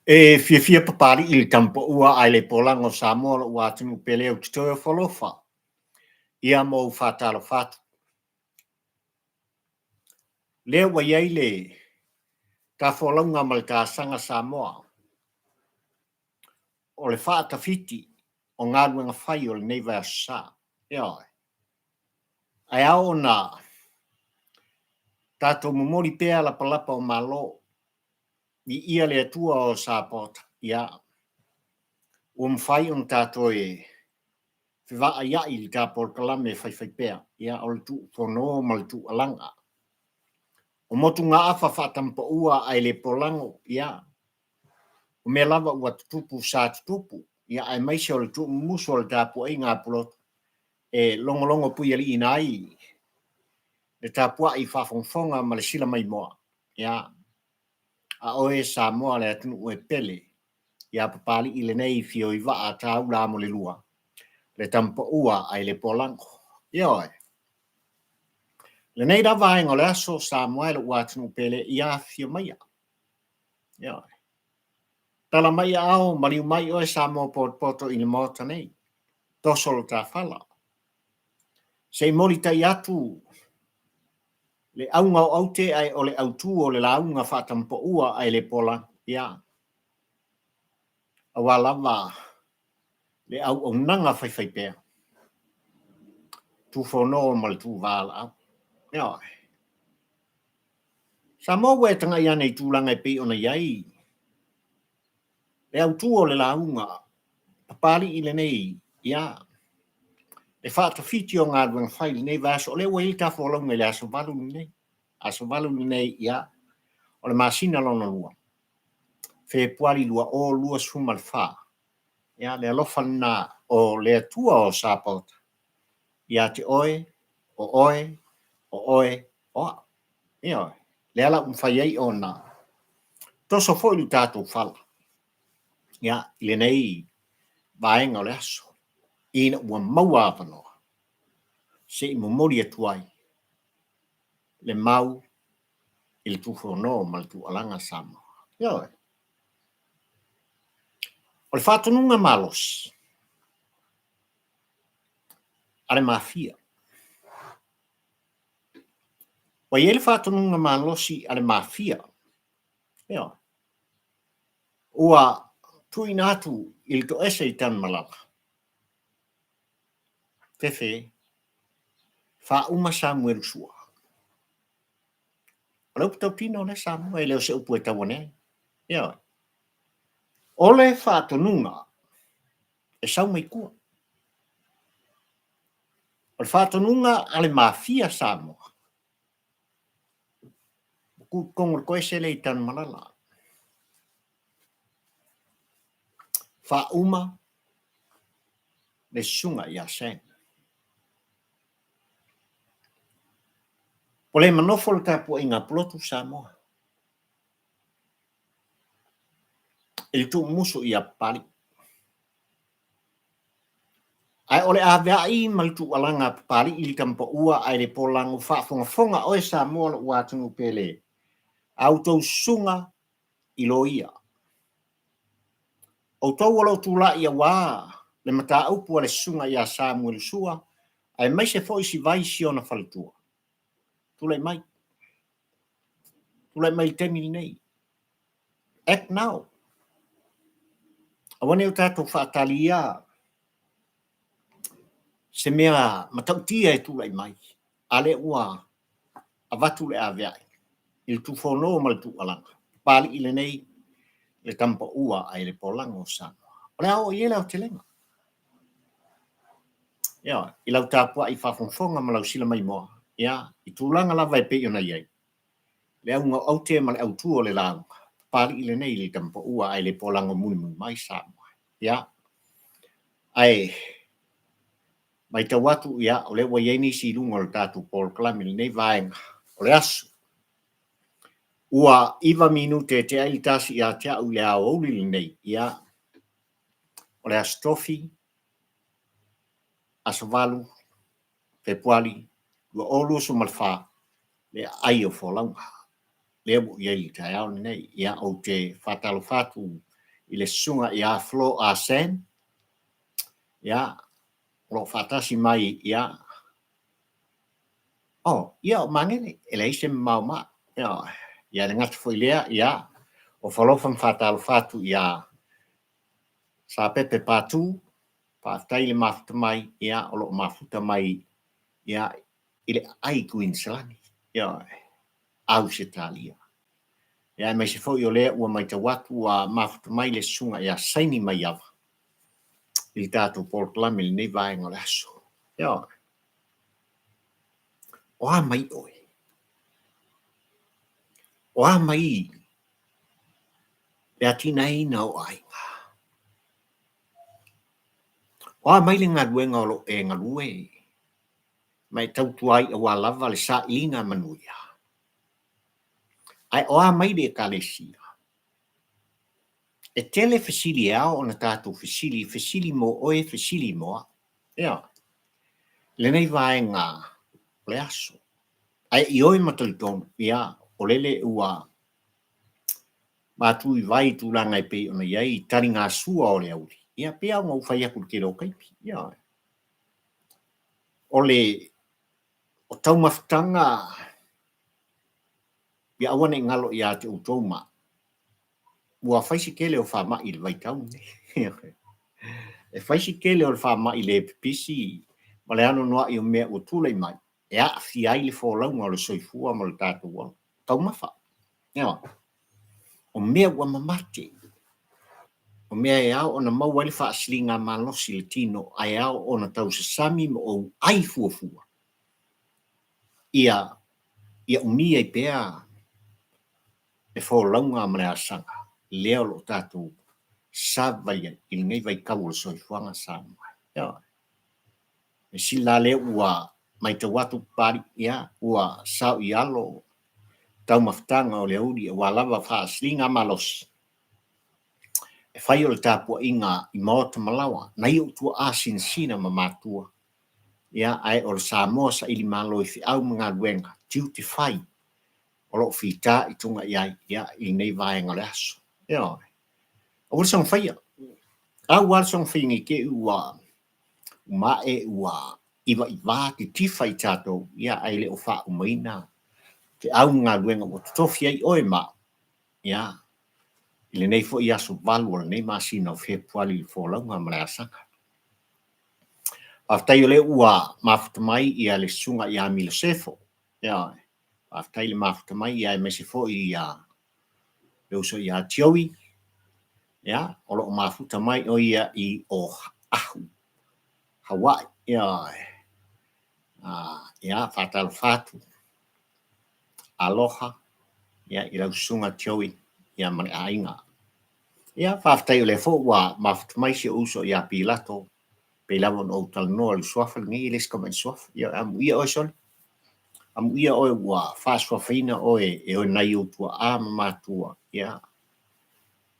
E fiafia Papali'i i le tamapaua ae le polaga o Samoa lou atunuu pele ou te toe ofo alofa ia ma ou faatalofa atu. Lea ua i ai le tafolauga ma le tasaga Samoa o le faatafiti o galuega fai o lenei vaiaso sa. Ioe. Ae ao ona tatou momoli pea lapalapa o malo, viia le Atua o Sapaota, ia, ua mafai ona tatou e fevaaiai i le ta polokalame faifaipea, ia, o le tuufono ma le tuualaga. O motugaafa faatamapaua ae le polago, ia, o mea lava ua tutupu sa tutupu, ia, aemaise o le tuumumusu o le tapuaiga a Pulotu e logologo puialiiina ai le tapuai faafogafoga ma le sila maimoa, ia, a oe Samoa le atunuu e pele ia Papali'i lenei Fioivaa Taula Amolelua, le tamapaua ae le polago. Ioe. Lenei lava vaega o le aso Samoa e lou atunuu pele, ia afifio maia. Ioe. Tala mai aao, maliu mai oe Samoa potopoto i le Maota nei. Toso lo ta fala. Se i molitai atu le auga o aute ae o le autu o le lauga faatamapaua ae le pola, ia, aua lava le auaunaga faifaipea, tufono ma le tuvalaau. Ioe. Samoa ua e tagai ane i tulaga e pei ona i ai le autu o le lauga Papali'i lenei, ia, le faatafiti o galuega fai i lenei vaiaso, o lea ua i ai le tafolauga i le aso 8 lenei, aso 8 lenei, ia, o le masina lona lua, Fepuari 2024, ia, le alofa lena o le Atua o Sapaota ia te oe, o oe, o oe, o au. Ioe, lea la ua mafai ai ona toso foi le tatou fala, ia, i lenei vaega o le aso, ina ua maua avanoa se i momoli atu ai le mau i le tufono ma le tuualaga Samoa. Ioe. O le faatonuga malosi a le Mafia. Ua i ai le faatonuga malosi a le Mafia. Ioe. Ua tuuina atu i le toese i Tanumalala. Fefe, faauma Samuelu Sua. O le upu tautino lea Samoa, e le o se upu e tau ane ai. Ioe. O le faatonuga e sau mai tua. O le faatonuga a le Mafia Samoa, ua tu i totonu o le toese lea i Tanumalala. Faauma le susuga ia Sam. Ua le manofo le tapuaiga a Pulotu Samoa i le tuumumusu ia Papali'i. Ae o le avea'i ma le tuualaga a Papali'i i le tamapaua ae le polago faafogafoga oe Samoa lou atunuu pele a outou susuga i loia. Outou o lo o tulai aua le mataupu a le susuga ia Samuelu Sua aemaise foi Sivai Siona Faletua. Tulai mai. Tulai mai i le taimi lenei. Act now. Aua ne i o tatou faatalia se mea matautia e tulai mai, a lea ua avatu le avea'i i le tufono ma le tuualaga. Papali'i lenei le tamapaua ae le polago o Samoa. O le a oo i ai le aotelega. Ioe, i lau tapuai faafogafoga ma lau sila maimoa, ia, i tulaga lava e pei ona i ai, le auga o aute ma le autu o le lauga. Papalii lenei i le Tamapaua ae le polago mulimuli mai Samoa. Ia, ae matau atu, ia, o lea ua i ai nisi i luga o le tatou polokalame i lenei vaega o le aso. Ua 9 minute e tea ai le 1 ia te au i le aoauli lenei, ia, o le Aso Tofi, aso 8 Fepuari 2024, le aai o folauga lea ua i ai i le taeao lenei. Ia, ou te faatalofa atu i le susuga ia Flo Asen, ia, o lo o faatasi mai, ia, oh, ia, o Magele, e leai se mamao ma au. Ia, e le gata foi i lea, ia, o falofa ma faatalofa atu ia Sapepe Patu, faafetai i le mafuta mai, ia, o lo o mafuta mai, ia, i le aai i Kuiniselani, ia, Ausetalia. Ia, aemaise foi o lea ua matau atu ua mafuta mai le susuga ia Saini Maiava i le tatou polokalame i lenei vaega o le aso. Ia, o a mai oe? O a mai le atinaeina o aiga? O a mai le galuega o lo o e galue ma e tautua ai aua lava le sailiga manuia? Ae o a mai le Ekalesia? E tele fesili e ao ona tatou fesili, fesili mo oe, fesili mo au. Ioe. I lenei vaega o le aso. Ae ioe ma talitonu, ia, o lele ua matu i vai i tulaga e pei ona i ai i taligasua o le auli, ia, pei lava ona ou fai atu i le tele o taimi. Ioe. O le o taumafataga ia aua ne i galo ia te outou ma au. Ua fai si tele o faamai i le vaitau lenei. E fai si tele o le faamai le pipisi ma le anoanoai o mea ua tulai mai e aafia ai le folauga o le soifua ma le tatou ola. Taumafa. Ioe. O mea ua mamate. O mea e ao ona maua ai le faasiligamalosi i le tino ae ao ona tausasami ma ou ai fuafua ia ia umi ai pea le folauga ma le asaga lea o lo o tatou savavali ai i lenei vaitau o le soifuaga Samoa. Ioe. E sili la lea ua matau atu Papalii, ia, ua sao i alo taumafataga o le auli aua lava faasiligamalosi e fai o le tapuaiga i maota ma laoa nai ou tuaa sinasina ma matua, ia, ae o le Samoa saili malo i feau ma galuega, tiute fai o lo o fita i tuga i ai, ia, i lenei vaega o le aso. Ioe. Aua le soona faia. Aua le soona faia nei te i ua ma'e ua ivaiva titifa i tatou, ia, ae le o faaumaina feau ma galuega ua totofi ai oe ma au, ia, i lenei foi aso 8 o lenei masina o Fepuari i le folauga ma le asaga. Faafetai o lea ua mafuta mai ia le susuga ia Milosefo, ia, faafetai le mafuta mai, ia, aemaise foi ia le uso ia Joey, ia, o lo o mafuta mai o ia i Oahu, Hawaii, ia, ia, faatalofa atu, aloha, ia, i lau susuga Joey, ia, ma le aiga. Ia, faafetai o lea foi ua mafuta mai si ou uso ia Pilato, pei lava ona ou talanoa i le suafa lenei, e le o se tamai suafa. Ia, amuia oe sole. Amuia oe ua faasuafaina oe e oe nai ou tuaa ma matua. Ia,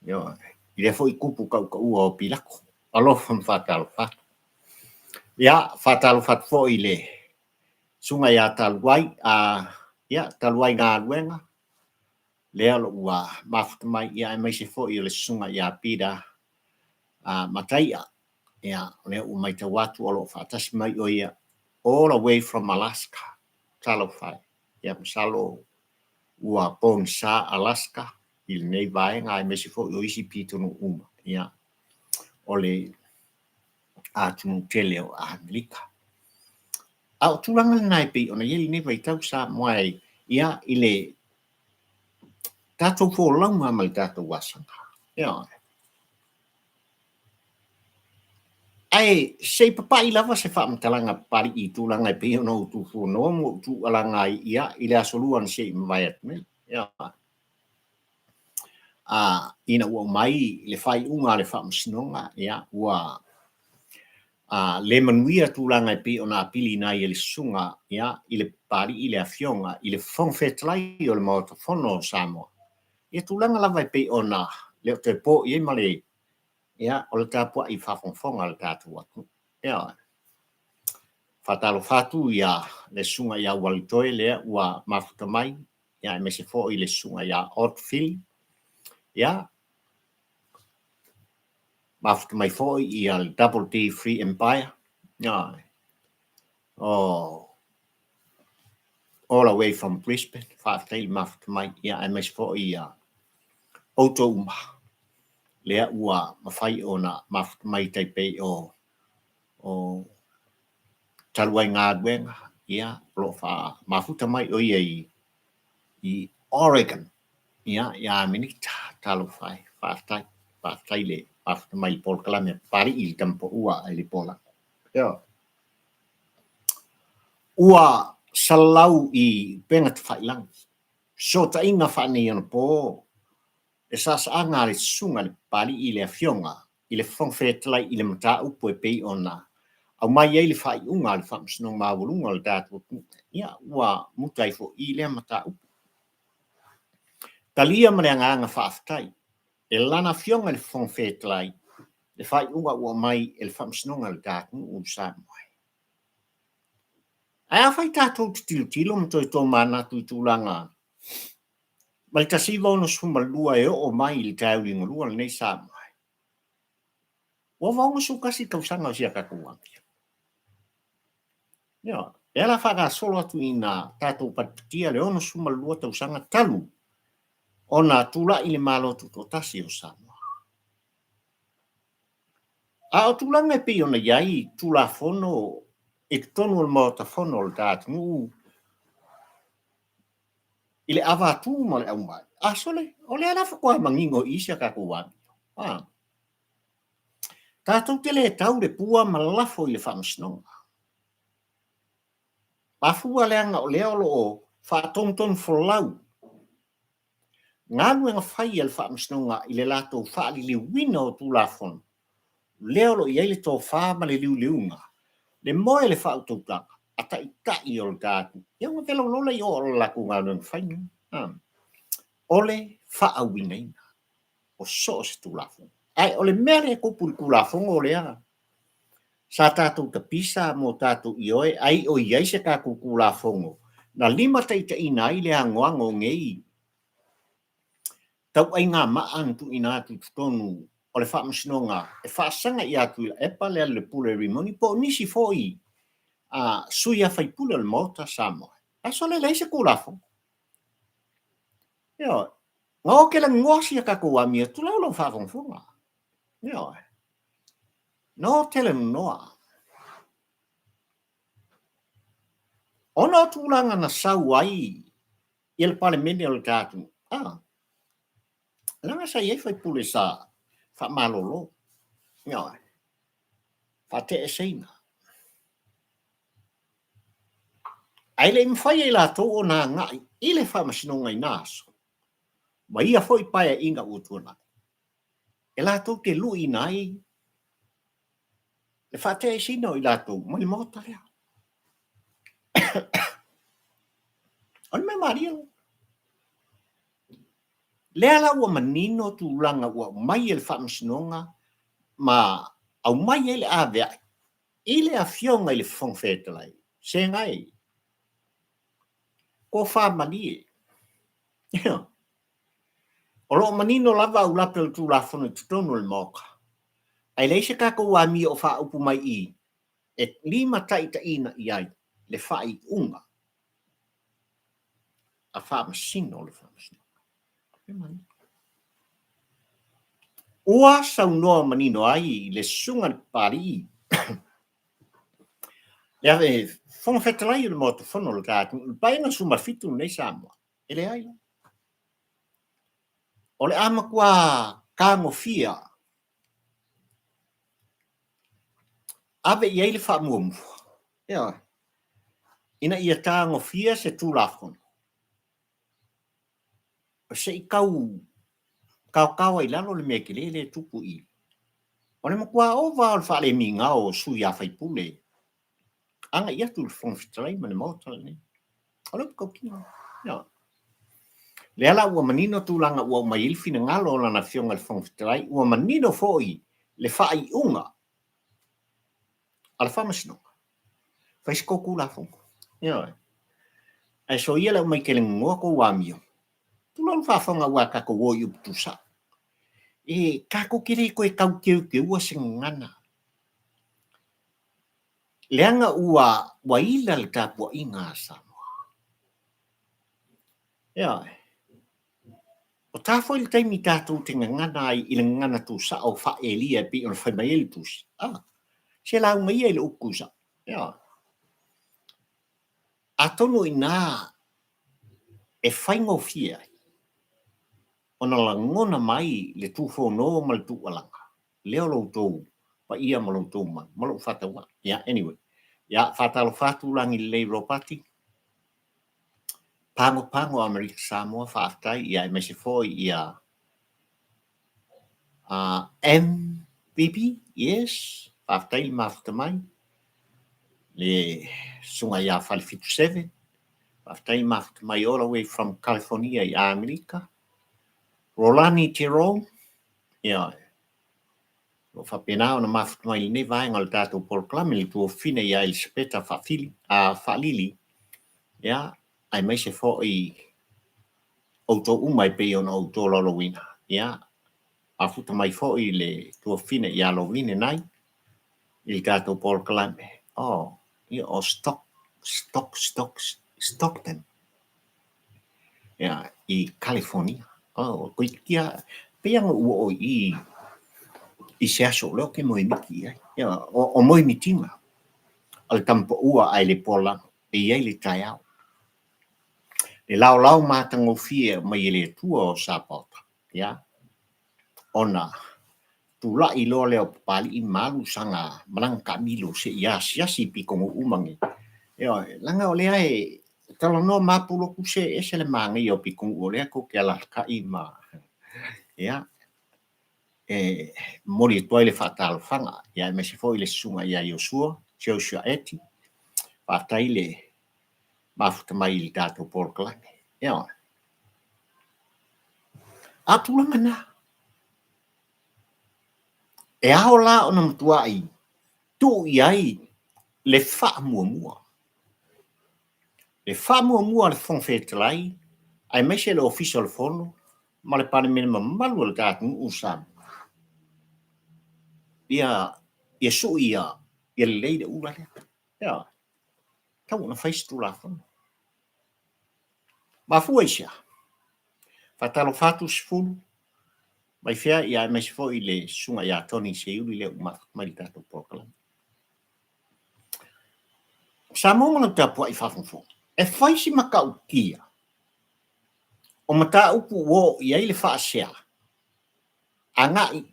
ioe. I lea foi kupu tautaua o Pilato. Alofa ma faatalofa atu. Ia, faatalofa atu foi i le susuga ia Taluai, a, ia, Taluai Galuega, lea o lo o ua mafuta mai, ia, aemaise foi o le susuga ia Peter Mataia. Ia, o lea ua matau atu o lo o faatasi mai o ia all the way from Alaska. Talofa e. Ia, masalo ua pogisa Alaska i lenei vaega aemaise foi o isi pitonuu uma. Ia, o le atunuu tele o Amerika. A o tulaga lena e pei ona i ai lenei vaitau Samoa e, ia, i le tatou folauga ma le tatou asaga. Ioe. Ae se i papai lava se faamatalaga Papalii i tulaga e pei ona ou tuufuanoa ma ou tuualaga ai ia i le Aso Lua na se i mavae atu nei. Ioe. Ina ua aumai le faaiuga a le Faamasinoga, ia, ua le manuia tulaga e pei ona apiliina ai e le Susuga, ia, i le Papalii le Afioga i le Fofoga Fetalai o le Maota Fono o Samoa, ia tulaga lava e pei ona le o toe po i ai ma le, ia, o le tapuai faafogafoga a le tatou atunuu. Ioe. Faatalofa atu ia le Susuga ia Ualitoe lea ua mafuta mai, ia aemaise foi le Susuga ia Ott Fili, ia mafuta mai foi ia le Double D Free Empire, ioe, o all the way from Brisbane, faafetai le mafuta mai, ia aemaise foi ia outou uma lea ua mafai ona mafuta mai tai pei o o talu ai galuega, ia, o lo o faamafuta mai o ia i, i Oregon, ia, ia Amerika, talofa e, faafetai, faafetai le mafuta mai i le polokalame a Papalii i le Tamapaua a le Polago. Ia. Ua salalau i upega tafailagi, fesootaiga faaneionapo, le saasaaga a le Susuga i le Papalii i le Afioga i le Fofoga Fetalai i le mataupu e pei ona aumai ai le faaiuga a le Faamasinoga Maualuga o le tatou atunuu, ia, ua muta ai foi i lea mataupu. Talia ma le agaga faafetai e lana Afioga i le Fofoga Fetalai le faaiuga ua aumai e le Faamasinoga a le tatou atunuu o Samoa. Ae afai tatou te tilotilo ma toe tomanatu i tulaga mai le 1962 e oo mai i le taeao liugalua lenei Samoa, ua ova 61 tausaga o si a tatou amio. Ioe, lea la faagasolo atu ina tatou patipatia le 62 tausaga talu ona tulai le Malo Tutoatasi o Samoa. A o tulaga e pei ona i ai Tulafono i totonu o le Maota Fono o le ta atunuu i le avatu ma le aumai, a sole, o lea la faatoa manino i isi a tatou amio. A. Tatou te le tau le pua ma lafo i le Faamasinoga. Mafua leaga o lea o lo o faatonutonu folau galuega fai a le Faamasinoga i le latou faaliliuina o Tulafono, lea o lo o i ai le tofa ma le liuliuga, le moe le faautautaga a taitai o le ta atunuu, ia ona velo loa lea i o o le latou galuega fai lena, o le faauigaina o so o se Tulafono. Ae o le mea lea e tupu i le Tulafono lea sa tatou tapisa mo tatou ioe ai o i ai se tatou Tulafono na limataitaiina ai le anoano o nei tauaigamaa na tuuina atu i totonu o le Faamasinoga e faasaga ia Tuilaepa Lealailepule Rimoni po o nisi foi a sui a faipule o le Maota Samoa. Ae sole leai se Tulafono. Ioe. Na o te lanigoa sia tatou amio tulou lau faafogafoga. Ioe. Na o te lanigoa. Ona o tulaga na sau ai ia le Palemene o le ta atunuu, a, leaga sa i ai faipule sa faamalolo, ioe, faateeseina. Ae le i mafai e i latou ona agai i le Faamasinoga i na aso, ma ia foi paeaiga ua tuanai, e latou te luiina ai le faateeseina o i latou mai le Maota lea. O le mea malie lea. Lea la ua manino tulaga ua aumai e le Faamasinoga ma aumai ai le aveai i le Afioga i le Fofoga Fetalai, Segai, tofa malie. O lo o manino lava aulape o le Tulafono i totonu o le Maota, ae leai se tatou amio o faaupu mai i i e limataitaiina i ai le faaiuga a Faamasino o le Faamasinoga. Ua saunoa manino ai le Susuga i le Papalii, le Fofoga Fetalai o le Maota Fono o le ta atunuu i le Paeaiga 17 lenei Samoa, e leai. O le a matua tagofia ave i ai le faamuamua, ioe, ina ia tagofia se Tulafono se i tau Taotao ai i lalo le mea tele lea e tupu i i. O le matua ova o le faalemigao o sui a faipule agai atu i le Fofoga Fetalai ma le Maota lenei. O le upu tautino. Ioe. Lea la ua manino tulaga ua aumai ai le finagalo o Lana Afioga i le Fofoga Fetalai, ua manino foi le faaiuga a le Faamasinoga, fai se tou Tulafono. Ioe. Ae soia le aumai tele-nonoa tou amio. Tulou le faafofoga aua tatou o i upu tuusao. E tatou te le toe tau teuteua se gagana. Leaga ua ua ila le tapuaiga a Samoa. Ioe. O ta foi le taimi tatou te gagana ai i le gagana tuusao faa-Elia e pei ona fai mai ai le Tusi. A, se lauga ia i le upu tuusao. Ioe. Atonu o i ina e faigofie ai ona lagona mai le tufono ma le tuualaga lea o lo outou paia ma lo outou mamalu ma lou faatauvaa. Ia, anyway, ia, faatalofa atu Lagi Lelei Ropati, Pagopago Amerika Samoa, faafetai, ia, aemaise foi ia MVP, yes, faafetai le mafuta mai, le susuga ia Falefitu Seven, faafetai le mafuta mai all the way from California i Amerika, Rolani Jerome, Ioe. O lo o faapena ona mafuta mai i lenei vaega o le tatou polokalame le tuafafine ia Elisapeta Faafili, a, Faalili, ia, aemaise foi outou uma e pei ona ou tolaulauina. Ia, mafuta mai foi le tuafafine ia Lovine Nai i le tatou polokalame. Oh, ia, o Stock, Stock, Stock, Stockton. Ia, i California. Oh, toeitiiti lava, pei lava ona ou oo i i i se aso o lea ou te moemiti i ai. Ia, o moemitiga a le tama paua ae le poalano, e i ai le taeao. Le laolao matagofie mai e le Atua o Sapaota, ia, ona tulai loa lea o Papalii ma alu sana malaga taamilo se i asiasi i pitonuu uma nei. Ioe, leaga o lea e talanoa ma Pulotu se e ese le manaia o pitonuu o lea tou te alaalatai ma ia e momoli atu ai le faatalofaga ia aemaise foi le susuga ia Iosua, Joshua Eti. Faafetai le mafuta mai i le tatou polokalame. Ioe. A tulaga na. E ao la ona matuai tuu i ai le faamuamua. Le faamuamua a le Fofoga Fetalai aemaise le Ofisa o le Fono ma le Palemene mamalu o le ta atunuu o Samoa, ia, ia sui ia, ia lelei le ula lea. Ioe. Tatau ona fai se Tulafono. Mafua i se a? Faatalofa atu Sefulu, mai fea ia aemaise foi le susuga ia Tony Seiuli lea ua mafuta mai le tatou polokalame. Samoa ma lau tapuai faafogafoga, e fai si matautia o mataupu ua oo i ai le faasea agai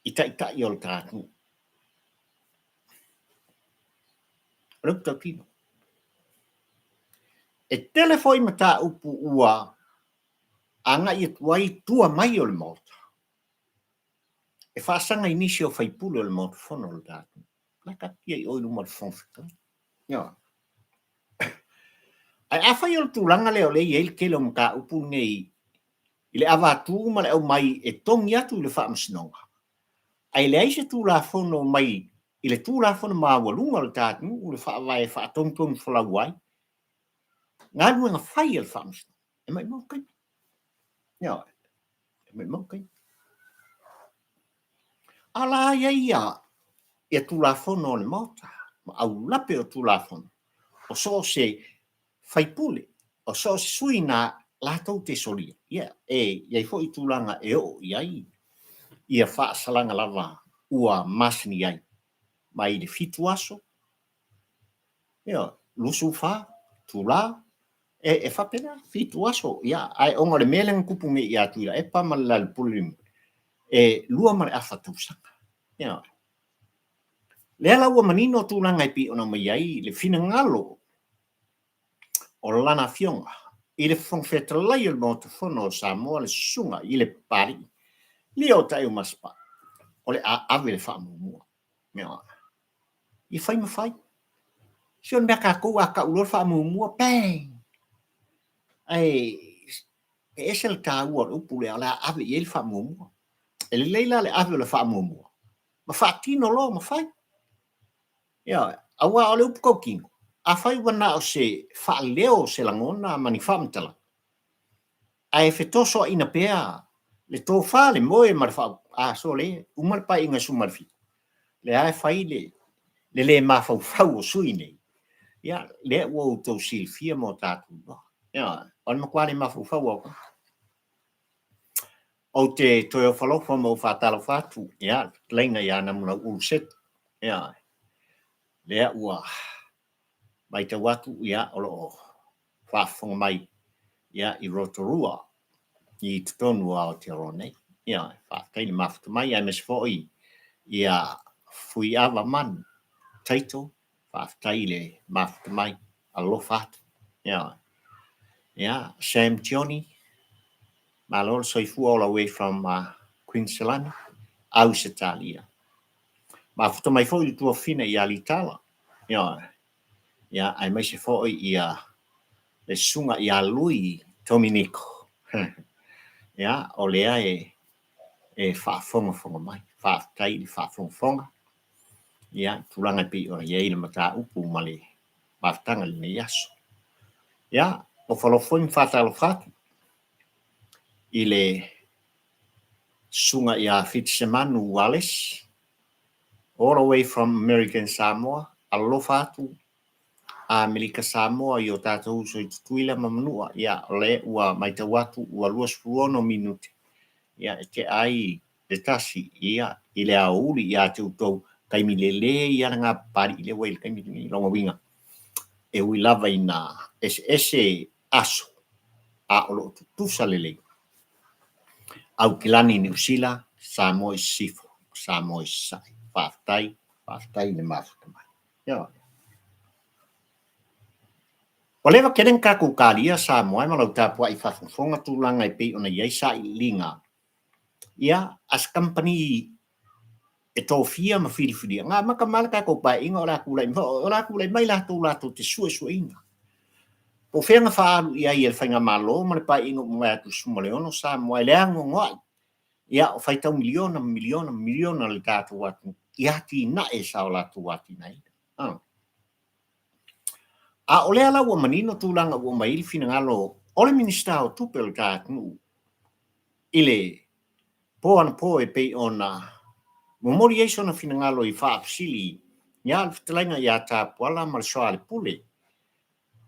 i taitai o le ta atunuu. O le upu tautino. E tele foi mataupu ua agai atu ai tua mai o le Maota e faasaga i nisi o faipule o le Maota Fono o le ta atunuu. La taatia i o i luma o le Fofoga Fetalai. Ioe. Ae afai o le tulaga lea o lea e i ai le tele o mataupu lenei i le avatu ma le aumai e togi atu i le Faamasinoga, ae leai se Tulafono mai i le Tulafono maualuga o le ta atunuu le Faavae e faatonutonu folau ai galuega fai a le Faamasinoga, e maumau taimi. Ioe, e maumau taimi. A la i ai ia, ia Tulafono o le Maota ma aulape o Tulafono o so o se faipule, o so o se sui na latou te solia, ia, e i ai foi tulaga e oo i ai ia faasalaga lava ua masani ai, mai le 7 aso, ia, 24 itula, e, e faapena, 7 aso, ia, ae ona o le mea lea na tupu nei ia Tuilaepa ma le Lealailepule, e 2 ma le afa tausaga. Ia. Lea la ua manino tulaga e pei ona aumai ai le finagalo o lana afioga i le Fofoga Fetalai o le Maota Fono o Samoa le Susuga i le Papalii Lio Taeu Masepau, o le a ave le faamuamua. Ia fai ma fai. Se o le mea a tatou a tau loa le faamuamua, bang! Ae e ese le taua o le upu lea o le a ave i ai le faamuamua. E lelei la le ave o le faamuamua ma faatino loa ma fai. Ioe, aua o le upu tautino, afai ua na o se faaleo o se lagona ma ni faamatalaga, ae fetosoaina pea le tofa, le moe ma le faautaga, a sole, uma le paeaiga e 17, lea e fai le le le mafaufau o sui nei, ia, lea ua outou silafia ma o tatou iloa. Ioe, o le matua le mafaufau lava o tagata. Ou te toe ofalofa ma ou faatalofa atu, ia, le fetalaiga ia Namunauulu Seti, ia, lea ua matau atu, ia, o lo o faafofoga mai, ia, i Rotorua, i totonu o Aotearoa nei. Ia, faafetai le mafuta mai, aemaise foi, ia, Fuiava Manu Taito, faafetai le mafuta mai, alofa atu. Ia, ia, Sam Tioni, Malo le soifua all the way from Queensland, Ausetalia. Mafuta mai foi le tuafafine ia Litala, ioe, ia aemaise foi ia le susuga ia Lui Tominiko. Ia, o lea e e faafogafoga mai. Faafetai i le faafogafoga. Ia, tulaga e pei ona i ai le mataupu ma le mafutaga i lenei aso. Ia, ofo foi ma faatalofa atu i le susuga ia Fitisemanu Wallace, all the way from American Samoa, alofa atu Amerika Samoa i o tatou uso i Tutuila ma Manua. Ia, o lea ua matau atu ua 26 minute, ia, e tea ai le tasi, ia, i le aoauli ia te outou, taimi lelei ia lena Papalii lea ua i le taimi lenei. Lona uiga, e ui lava ina eseese aso, a o lo o tutusa lelei. Aukilani Niu Sila, Samoa i Sisifo, Samoa i Sasae. Faafetai, faafetai i le mafuta mai. Ioe. Ua leva tele na tatou talia Samoa e ma lau tapuai faafogafoga tulaga e pei ona i ai sailiiliga ia a se kamupani e tofia ma filifilia, na amata mai le tatou paeaiga o le a tulai mai, o le a tulai mai latou latou te suesueina. Po o fea na faaalu i ai e le Faigamalo ma le paeaiga ua mavae atu i le 16 Samoa e le anoanoai, ia, o faitau miliona ma miliona ma miliona le tatou atunuu i atinae sa o latou atinaeina. A o lea la ua manino tulaga ua aumai ai le finagalo o le Minisita o Tupe o le ta atunuu i le po anapo e pei ona momoli ai sona finagalo i faafesili ia le fetalaiga ia Tapuala ma le Soalepule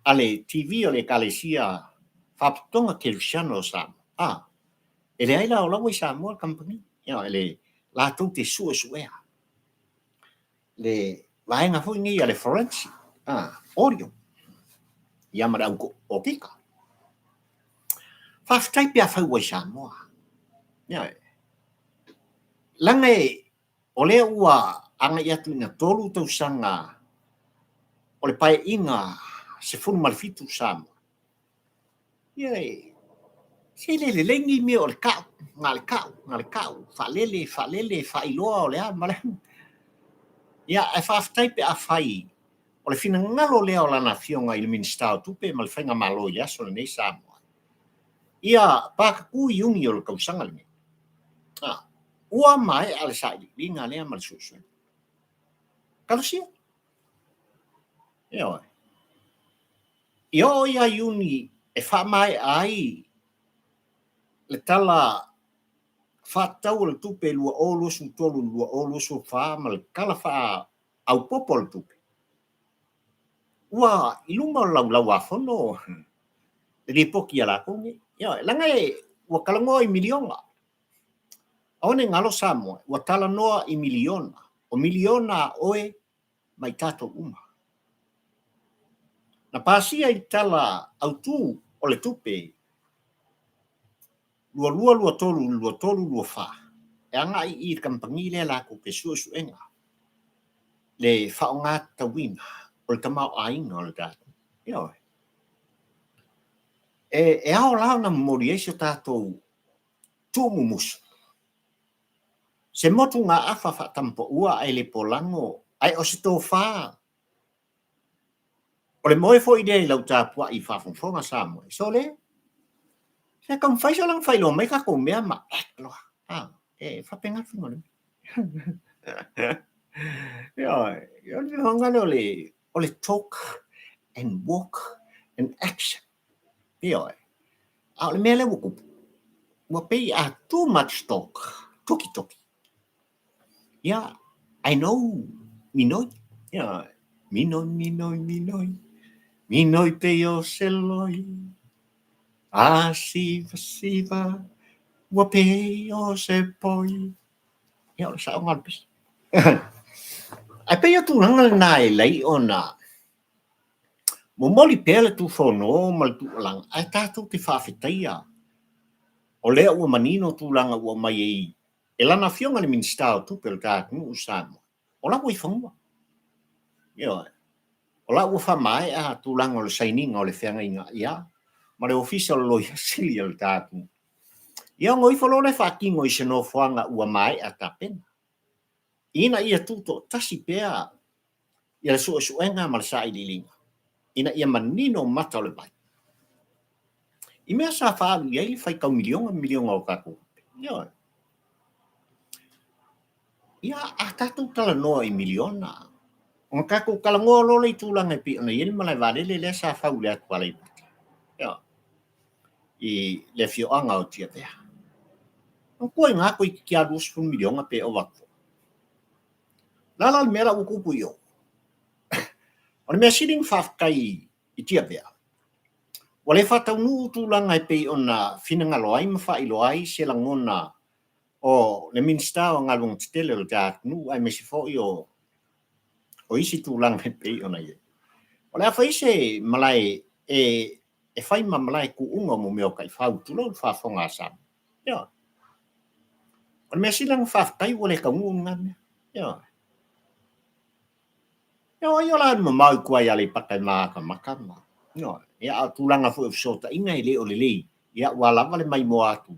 a le TV o le Ekalesia Faapotopotoga Kerisiano o Samoa. A, e leai la o la ua i Samoa le kamupani, e le latou te suesuea le vaega foi nei a le forensic, a, audio, ia ma le au okika. Faafetai pe afai ua i Samoa. Ioe. Leaga e, o lea ua agai atu ina 3 tausaga o le paeaiga 17 Samoa. Ia e, se le lelei ni mea o le kau, na le kau, na le kau, faalele, faalele, faailoa o le a ma le a. Ia, ae faafetai pe afai o le finagalo lea o lana afioga i le Minisita o Tupe ma le Faigamalo i le aso lenei Samoa. Ia Pakatu Iuni o le tausaga lenei, a, ua maea le sailiiliga lea ma le suesuega. Talosia. Ioe. I oo ia Iuni e faamaea ai le Tala Faatatau o le Tupe 2023/2024 ma le Tala Faaopoopo o le Tupe, ua i luma o le Laulau-a-Fono le lipoti a latou nei. Ioe, leaga e, ua talanoa i miliona. Aua ne i galo Samoa, ua talanoa i miliona. O miliona a oe ma i tatou uma. Na pasia i le Tala Autu o le Tupe 2223/2324 e agai i le kamupani lea latou te suesuega le faaaoga tatauina o le tamaoaiga o le tatou. Ioe. E, e ao la ona momoli ai se tatou tuumumusu. Se motugaafa faatamapaua ae le polago, ae o se tofa. O le moe foi lea i lau tapuai faafogafoga Samoa. Sole, se taumafai sole ona faailoa mai tatou mea ma act loa. Ah, e faapena le faiga o le mea. Ioe, o le mea lea o le talk and walk and action. Ioe, a o le mea lea ua tupu, ua pei a too much talk, tokitoki. Ia, I know, minoi, ia, minoi, minoi, minoi, minoi pei o se loi, a siva, siva, ua pei o se poi. Ia, o le saoga o le pisi. Ae pei o tulaga lena e lai ona momoli pea le tufono ma le tuualalo, ae tatou te faafetaia o lea ua manino tulaga ua aumai ai e lana afioga le Minisita o Tupe o le ta atunuu o Samoa, o la ua i fanua. Ioe. O la ua faamaea tulaga o le sainiga o le feagaiga ia ma le Ofisa o le Loia Sili o le ta atunuu. Ia ona o ifo loa lea faatino i se nofoaga ua maea tapena, ina ia tutoatasi pea ia le suesuega ma le sailiiliga ina ia manino mata o le vai i mea sa faaalu i ai le faitau miliona ma miliona o tatou tupe. Ioe. Ia, a tatou talanoa i miliona, ona tatou talanoa loa lea i tulaga e pei ona i ai le malae vaalele lea sa fau i le atu Aleipata. Ioe. I le afioaga o Tiavea. Manatua i ina toeitiiti lava 20 miliona pe ova atu foi. O le a la le mea la ua tupu i o? O le mea sili ona faafetai i Tiavea, ua le faataunuu tulaga e pei ona finagalo ai ma faailoa ai se lagona o le Minisita o Galuega Tetele o le ta atunuu aemaise foi o isi tulaga e pei ona i ai. O le a fai se malae e fai ma malae tuuga mo mea o taifau, tulou le faafofoga a Samoa. Ioe. O le mea sili ona faafetai ua le taunuu lena mea. Ioe. Ioe, ai o la alu mamao i tua i Aleipata i Matamata ma. Ioe. Ia, a o tulaga foi o fesootaiga e le o lelei, ia ua lava le maimoa atu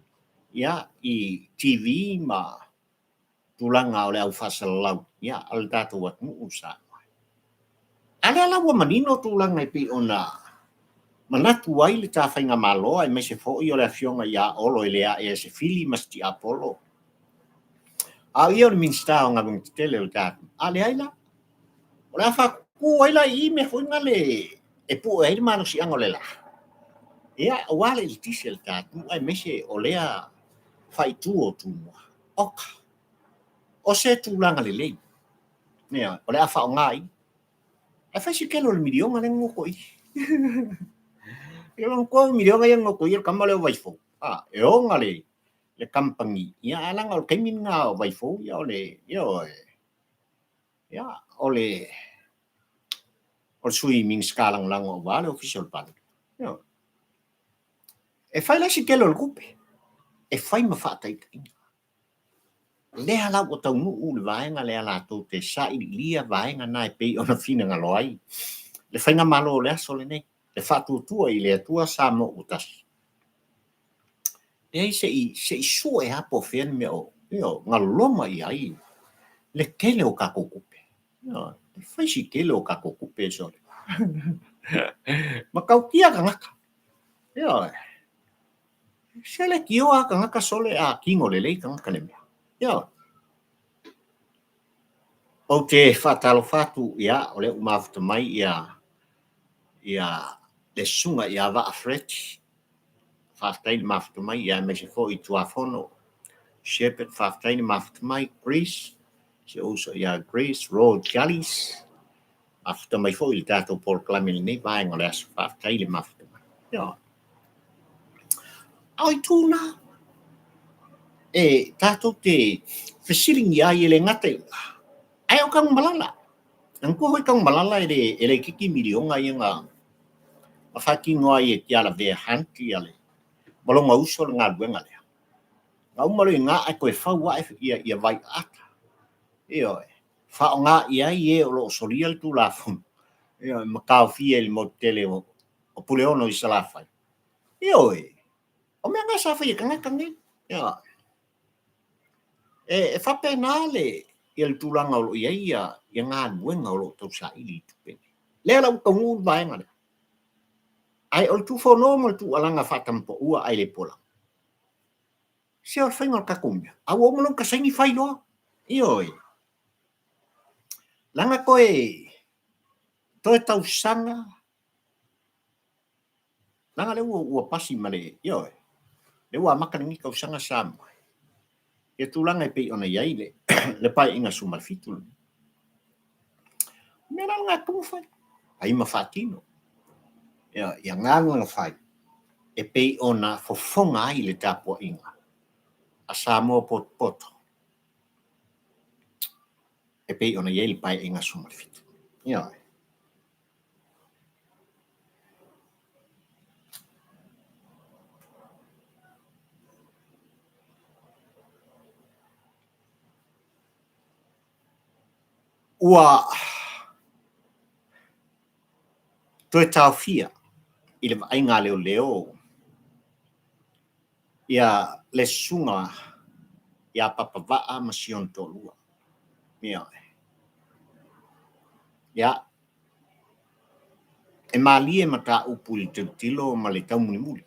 ia i TV ma tulaga o le au faasalalau ia a le tatou atunuu o Samoa. A lea la ua manino tulaga e pei ona manatu ai le ta faigamalo aemaise foi o le afioga ia Olo e le ae se fili ma se tiapolo, a o ia o le Minisita o Galuega Tetele o le ta atunuu. A leai la, o le a faatutu ai la i i mea foi na le e pue ai le malosiaga o le la, ia, aua le eletise a le ta atunuu aemaise o lea faaitu o Tumua. Oka, o se tulaga lelei, ia, o le a faaaoga i. Ae fai si tele o le miliona lea na notoia. Ia manatua o miliona ia na notoia le tama lea o Vaifou. A, e ona le le company. Ia, ae leaga o le taimi lena o Vaifou, ia o le, ia o ia, o le o le sui Minisita lagolago aua le Ofisa o le Palemia. Ia. E fai la si tele o le tupe, e fai ma faataitaiga. Lea la ua taunuu le vaega lea latou te sailiilia vaega na e pei ona finagalo ai le faigamalo o le aso lenei, le faatuatua i le Atua Samoa ua tasi. Leai, se i se i sue lava po o fea le mea o ioe, galoma i ai le tele o tatou tupe. Ioe, e fai si tele o tatou tupe sole. Matautia tagata. Ioe. Se leitioa lava tagata sole a tino lelei tagata le mea. Ioe. Ou te faatalofa atu, ia, o lea ua mafuta mai ia ia le susuga ia Vaa Fred. Faafetai le mafuta mai, ia aemaise foi i Tuafono Shepherd, faafetai le mafuta mai. Grace, si ou uso ia Grace Rod Jallies, mafuta mai foi i le tatou polokalame i lenei vaega o le aso. Faafetai le mafuta mai. Ioe. A o itu na, e tatou te fesiligia ai e le gata i ae o Tanumalala. Manatua foi Tanumalala e le e le itiiti miliona ia na na faatino ai e Tialavea Hunt ia le ma lona uso le galuega lea. Na uma loa i ina ae toe fau ae ia ia Vaiaata. Ioe. Faaaoga i ai e o lo o solia le Tulafono, ioe, ma taofia i le motu tele o Puleono i Salafai. Ioe, o mea na sa faia e tagata nei. Ioe. E faapena le ia le tulaga o lo o i ai ia ia galuega o lo o tausaili i tupe nei. Lea la ua taunuu le vaega lea. Ae o le tufono ma le tuualaga faatamapaua ae le pola. Se o le faiga o le tatou mea, a ua uma loa ona ta saini fai loa. Ioe. Leaga toe toe tausaga leaga lea ua pasi ma le, ioe, lea ua amata lenei tausaga Samoa ia tulaga e pei ona i ai le Paeaiga 17 lenei. O mea la lena e tatau ona fai, fai ma faatino ia galuega fai e pei ona fofoga ai le tapuaiga a Samoa potopoto e pei ona i ai le Paeaiga 17. Ioe. Ua toe taofia i le vaaiga a leoleo ia le susuga ia Papavaa ma si ona toalua. Ioe. Ia, e malie mataupu i le tilotilo ma le taumulimuli.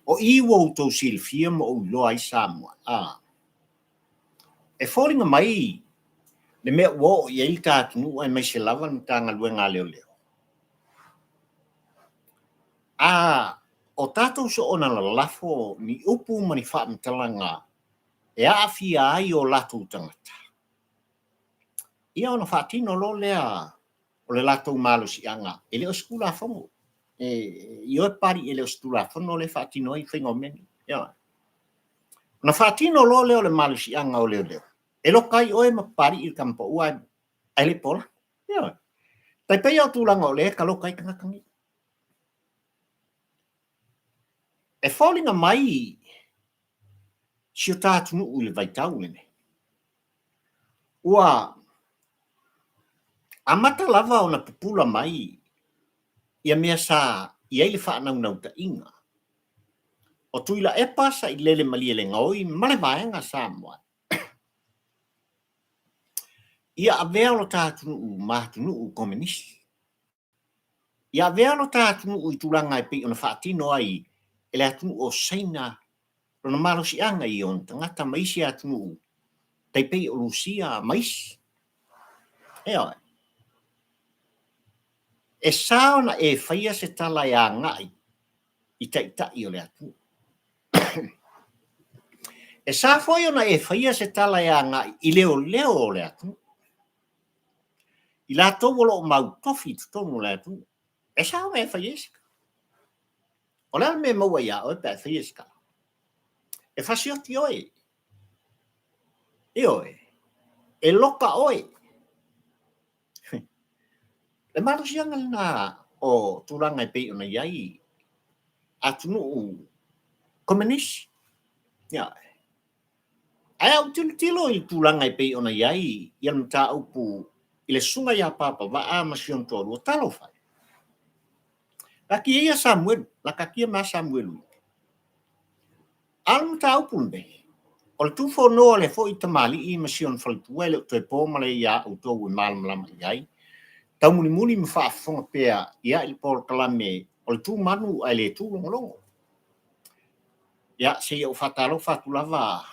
O i ua outou silafia ma ou iloa ai Samoa, a. E foliga mai le mea ua oo i ai le ta atunuu aemaise lava le Matagaluega a Leoleo, a o tatou soona lalafo ni upu ma ni faamatalaga e aafia ai o latou tagata, ia ona faatino loa lea o le latou malosiaga, e le o se Tulafono. E ioe Papalii e le o se Tulafono lea e faatino ai faiga o mea nei. Ioe. Ona faatino loa lea o le malosiaga o leoleo, e loka ai oe ma Papalii i le tama pau ae le pola. Ioe. Tai pei o tulaga o lea e taloka ai tagata nei. E foliga mai si o ta atunuu i le vaitau lenei, ua amata lava ona pupula mai ia mea sa i ai le faanaunautaiga o Tuilaepa Sailele Malielegaoi ma le Vaega Samoa ia avea lo ta atunuu ma atunuu komenisi. Ia avea lo ta atunuu i tulaga e pei ona faatino ai e le atunuu o Saina lona malosiaga i ona tagata ma isi atunuu tai pei o Lusia ma isi. Ioe. E sa ona e faia se tala e agai i taitai o le atunuu. E sa foi ona e faia se tala e agai i leoleo o le atunuu. I latou o lo o mautofi i totonu o le atunuu. E sa ona e faia ai se tala. O le a le mea e maua iā oe pe a e faia se tala? E fasioti oe. Ioe. E loka oe. Le malosiaga lena o tulaga e pei ona i ai atunuu komenisi. Ioe. Ae a ou tilotilo i le tulaga e pei ona i ai ia le mataupu i le susuga ia Papavaa ma si ona toalua, talofa e! Laki ia Samuelu, lakatia mai Samuelu. A o le mataupu lenei, o le tufonoa o lea foi tamalii ma si ona faletua e le o toe po ma le iā outou e malamalama i ai, taumulimuli ma faafofoga pea ia i le polokalame o le tu manu ae le tu logologo. Ia, se i ou faatalofa atu lava,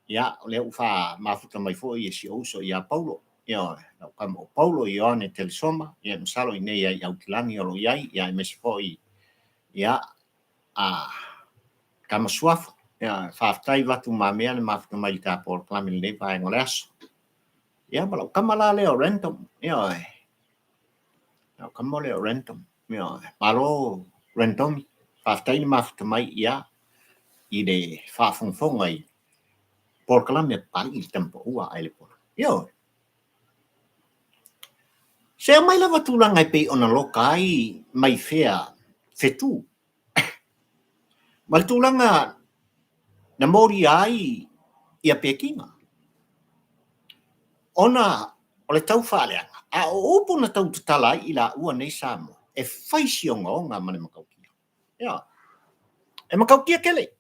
ia, o lea ua faamafuta mai foi e si ou uso ia Paulo, ioe, lau tama o Paulo Ioane Telesoma, ia, masalo i inei i Aukilani o lo o i ai, ia, aemaise foi, ia, a Tama Suafa. Ia, faafetai Vatumamea le mafuta mai i le ta polokalame i lenei vaega o le aso. Ia, ma lau tama la lea o Random, ioe, lau tama lea o Random, ioe, malo Randomi, faafetai le mafuta mai, ia, i le faafogafoga i polokalame a Papalii i le tama paua ae le pola. Ioe. Se aumai lava tulaga e pei ona loka ai mai fea fetu ma le tulaga na molia ai ia Pekiga ona o le tau faaleaga, a o upu na tau tatala ai i laua nei Samoa, E fai si ogaoga ma le matautia. Ia, e matautia tele.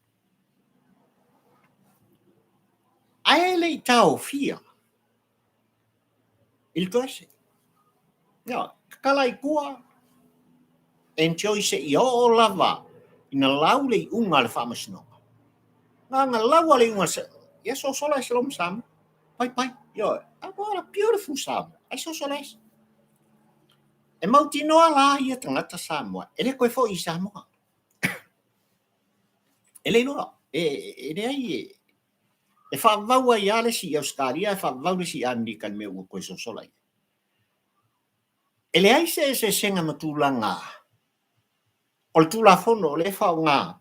Ae le i taofia i le toese. Ia, tatala i tua, enjoy seia oo lava ina lau le iuga a le faamasinoga. Na ona lau lava le iuga, ia sosola ese loa ma Samoa. Pai pai. Ioe. What a beautiful Samoa. Ai sosola ese. E mautinoa la ia tagata Samoa, e le toe foi i Samoa. E le iloa, e leai e, e faavavau ai lava le isi i Ausetalia, e faavavau le isi i Amerika i le mea ua toe sosola i ai. E leai se eseesega ma tulaga o le Tulafono o lea e faaaoga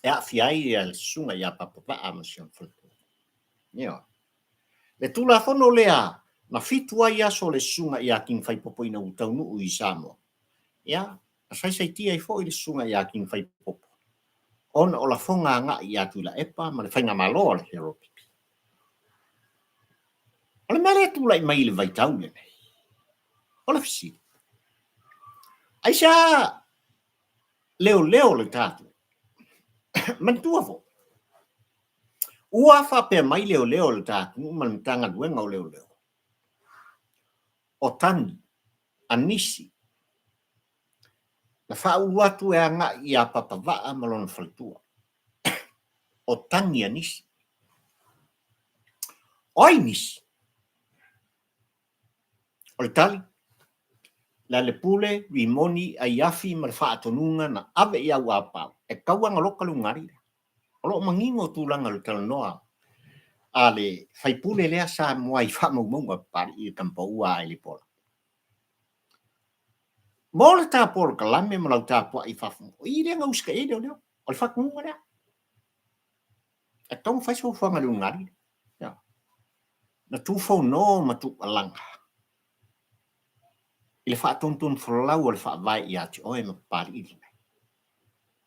e aafia ai le susuga ia Papa Vaa ma si ona faletua. Ioe. Le Tulafono lea na fitu ai aso o le susuga ia King Faipopo ina ua taunuu i Samoa, ia, na saisaitia ai foi le susuga ia King Faipopo ona o lafoga agai ia Tuilaepa ma le faigamalo a le Harold Pipi. O le mea lea e tulai mai i le vaitau lenei, o le fesili, aisea leoleo le tatou? Manatua foi, ua faapea mai leoleo o le ta atunuu ma le Matagaluega o Leoleo, o tagi a nisi na faaulu atu e agai ia Papavaa ma lona faletua. O tagi a nisi. O ai nisi? O le tali, Lealepule, Rimoni, Aiafi ma le faatonuga na ave i Auapau e tau ona loka le ugari lea. O lo o manino tulaga o le talanoa a le faipule lea Samoa i faamaumauga a Papalii i le tamapaua a Elipola. Mo le ta polokalame ma lau tapuai faafofoga, o i lea na usitaia ai leoleo, o le faatonuga lea. E tatau ona fai se fuafuaga i le ulugalii lea. Na tufono ma tuualaga i le faatonutonufolau o le Faavae ia te oe ma Papalii lenei.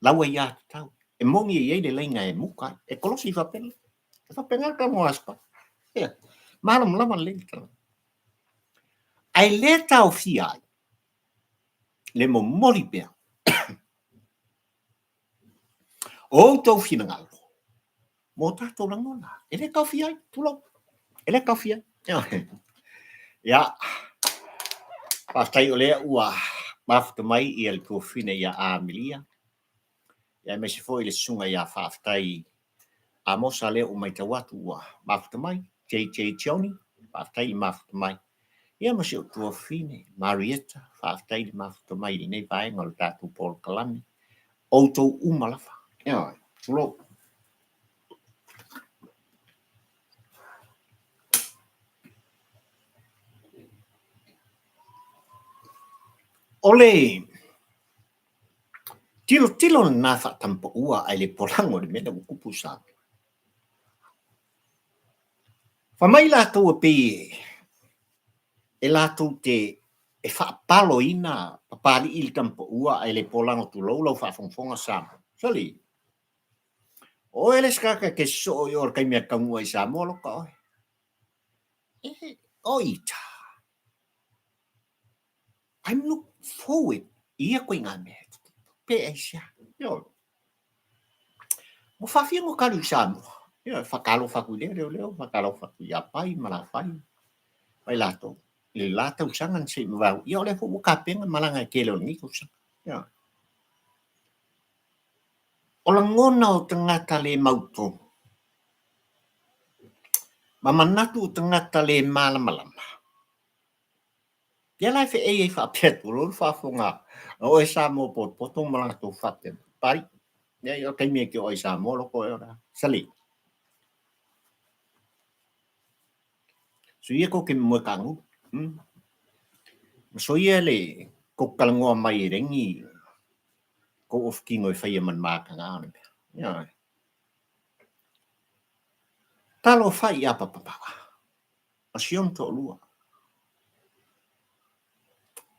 Lau aiatatau, e moni e i ai le laina e muta ai, e kolosi faapena. E faapena le talanoa a Aspa. Ia, malamalama lelei le talanoa. Ae le taofia ai le momoli pea o outou finagalo mo tatou lagona. E le taofia ai, tulou, e le taofia ai. Ia, faafetai o lea ua mafuta mai ia le tuafafine ia Amelia, ia aemaise foi le susuga ia Faafetai Amosa lea ua matau atu ua mafuta mai, JJ Johnny, faafetai le mafuta mai. Ia ma si ou tuafafine Marietta, faafetai le mafuta mai i lenei vaega o le tatou polokalame. Outou uma lava. Ioe, tulou. O le tilotilo lena faatampaua ae le polago i le mea lea ua tupu i Samoa. Fai mai latou e pei e latou te e faapaloina Papalii i le tamapaua ae le polago tulou lau faafogafoga Samoa. Soli, o oe le isi tagata e te sosoo i o i le taimi a te taunuu ai i Samoa loka oe. E, o ita. I'm look forward i ia koe ngā mea. Pe aisea. Ioe. Ua faafia no kalu i Samoa. Ioe, whakaalofa atu i lea leoleo, whakaalofa atu iā Pai ma Lafai, mai latou. I le la tausaga na se i mavae, ia o lea foi ua tapena malaga e tele o lenei tausaga. Ioe. O lagona o tagata le mautonu, ma manatu o tagata le malamalama, Ia la e feei ai faapea tulou le faafofoga a oe Samoa potopoto ma latou faapea mai, Pai, ia o le taimi e te oo ai i Samoa loko oe o le a? Sali. Soia tou te moe tagulu. Mm. Ma soia le tou talanoa mai e leai ni tou ofutino e faia ma le mataga o le mea. Ioe. Talofa i Apapapaa. Ma si ona toalua.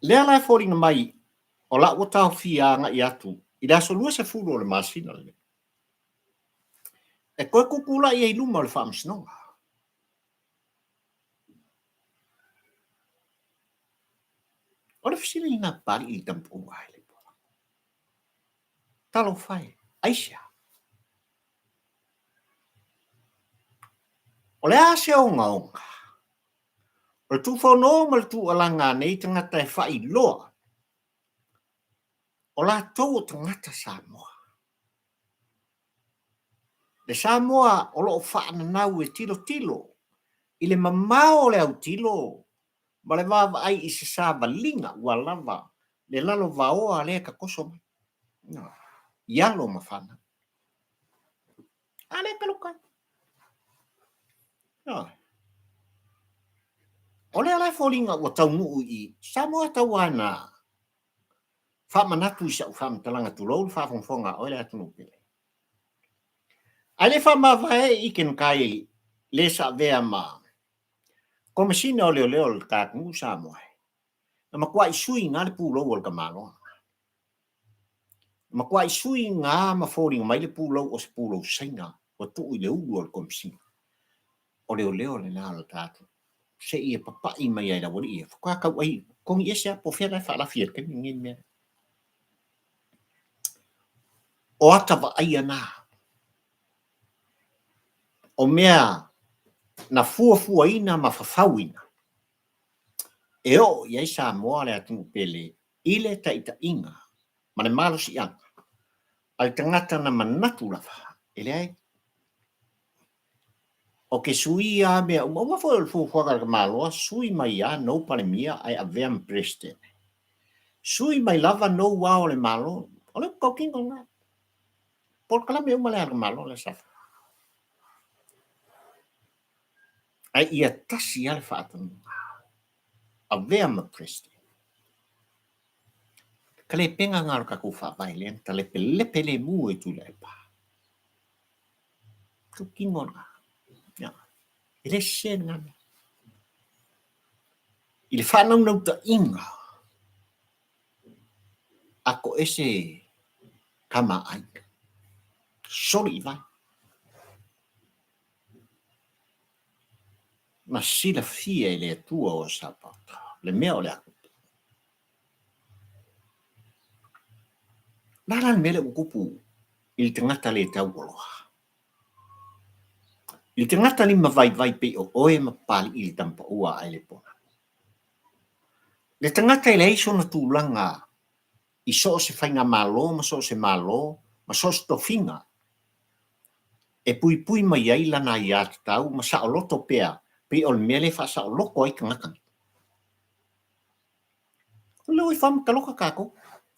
Lea la e foliga mai o la ua taofia agai atu i le aso 20 o le masina lenei e toe tutulai ai i luma o le Faamasinoga. O O le fesili lena a Papalii i le tama pau a le pola. Talofa e, aisea? O le a se ogaoga? O le tuufono ma le tuualaga a nei tagata e faailoa o latou o tagata Samoa. Le Samoa o lo o faananau e tilotilo i le mamao o le autilo ma le vaavaai i se savaliga ua lava le lalovaoa lea e tatoso mai i alo ma fanau. A lea e taloka ai. O lea la e foliga ua taunuu i Samoa tau lava ina faamanatu i sau faamatalaga tulou le faafogafoga a oe le atunuu pele. Ae le faamavae i Kenekai le sa avea ma Komesina o Leoleo o le atunuu Samoa, na matuai sui na le pulou o le tamaloa. Na matuai sui na ma foliga mai le pulou o se pulou Saina ua tuu i le ulu o le Komesina o Leoleo lena o le tatou se i e papai mai ai i le aualii ia, faatoa tauai togi ese lava po o fea la e faalafi ai i le taimi lenei le mea lea. O ata vaaia na, o mea na fuafuaina ma fafauina e oo i ai Samoa le atunuu pele i le taitaiga ma le malosiaga a le tagata na manatu lava e leai. O ke suia a mea uma, aua foi o le fuafuaga a le tamaloa, sui mai a nou Palemia ae avea ma Peresetene. Sui mai lava nou Ao o le Malo. O le upu tautino lena. Polokalame uma lea a le tamaloa lea sa fai. Ae ia tasi lava le faatonuga, avea ma President. Talepega lena o le tatou Faavae lea na talepelepe lemu e Tuilaepa. Tautino lena. Ia. E le sese lena mea. I le faanaunautaiga a toese tamaaiga, soli i vai. Na silafia e le Atua o Sapaota le mea o le a tupu. O le a la le mea lea ua tupu i le tagata le taualoa? I le tagata lima vaivai pei o oe ma Papalii le tama paua a Aelepona. Le tagata e leai sona tulaga i so o se faigamalo ma so o se Malo ma so o se tofiga e puipui mai ai lana aiatatau ma saoloto pea pei o le mea lea e faasaoloto ai tagata nei. O lea ua i faamataloka tatou.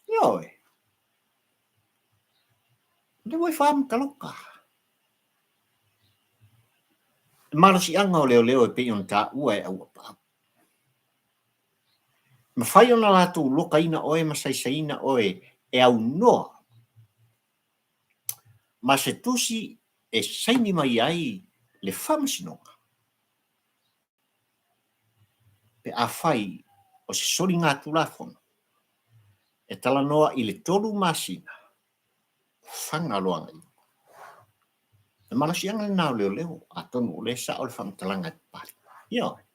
Ioe. O lea ua i faamataloka. Le malosiaga o leoleo e pei ona taua e Auapaau. Mafai ona latou lokaina oe ma saisaiina oe e aunoa ma se tusi e saini mai ai le Faamasinoga pe afai o se soligatulafono e talanoa i le tolu masina Fagaloa. Le malosiaga lena o leoleo, atonu o lea e sao le faamatalaga e papale. Ioe.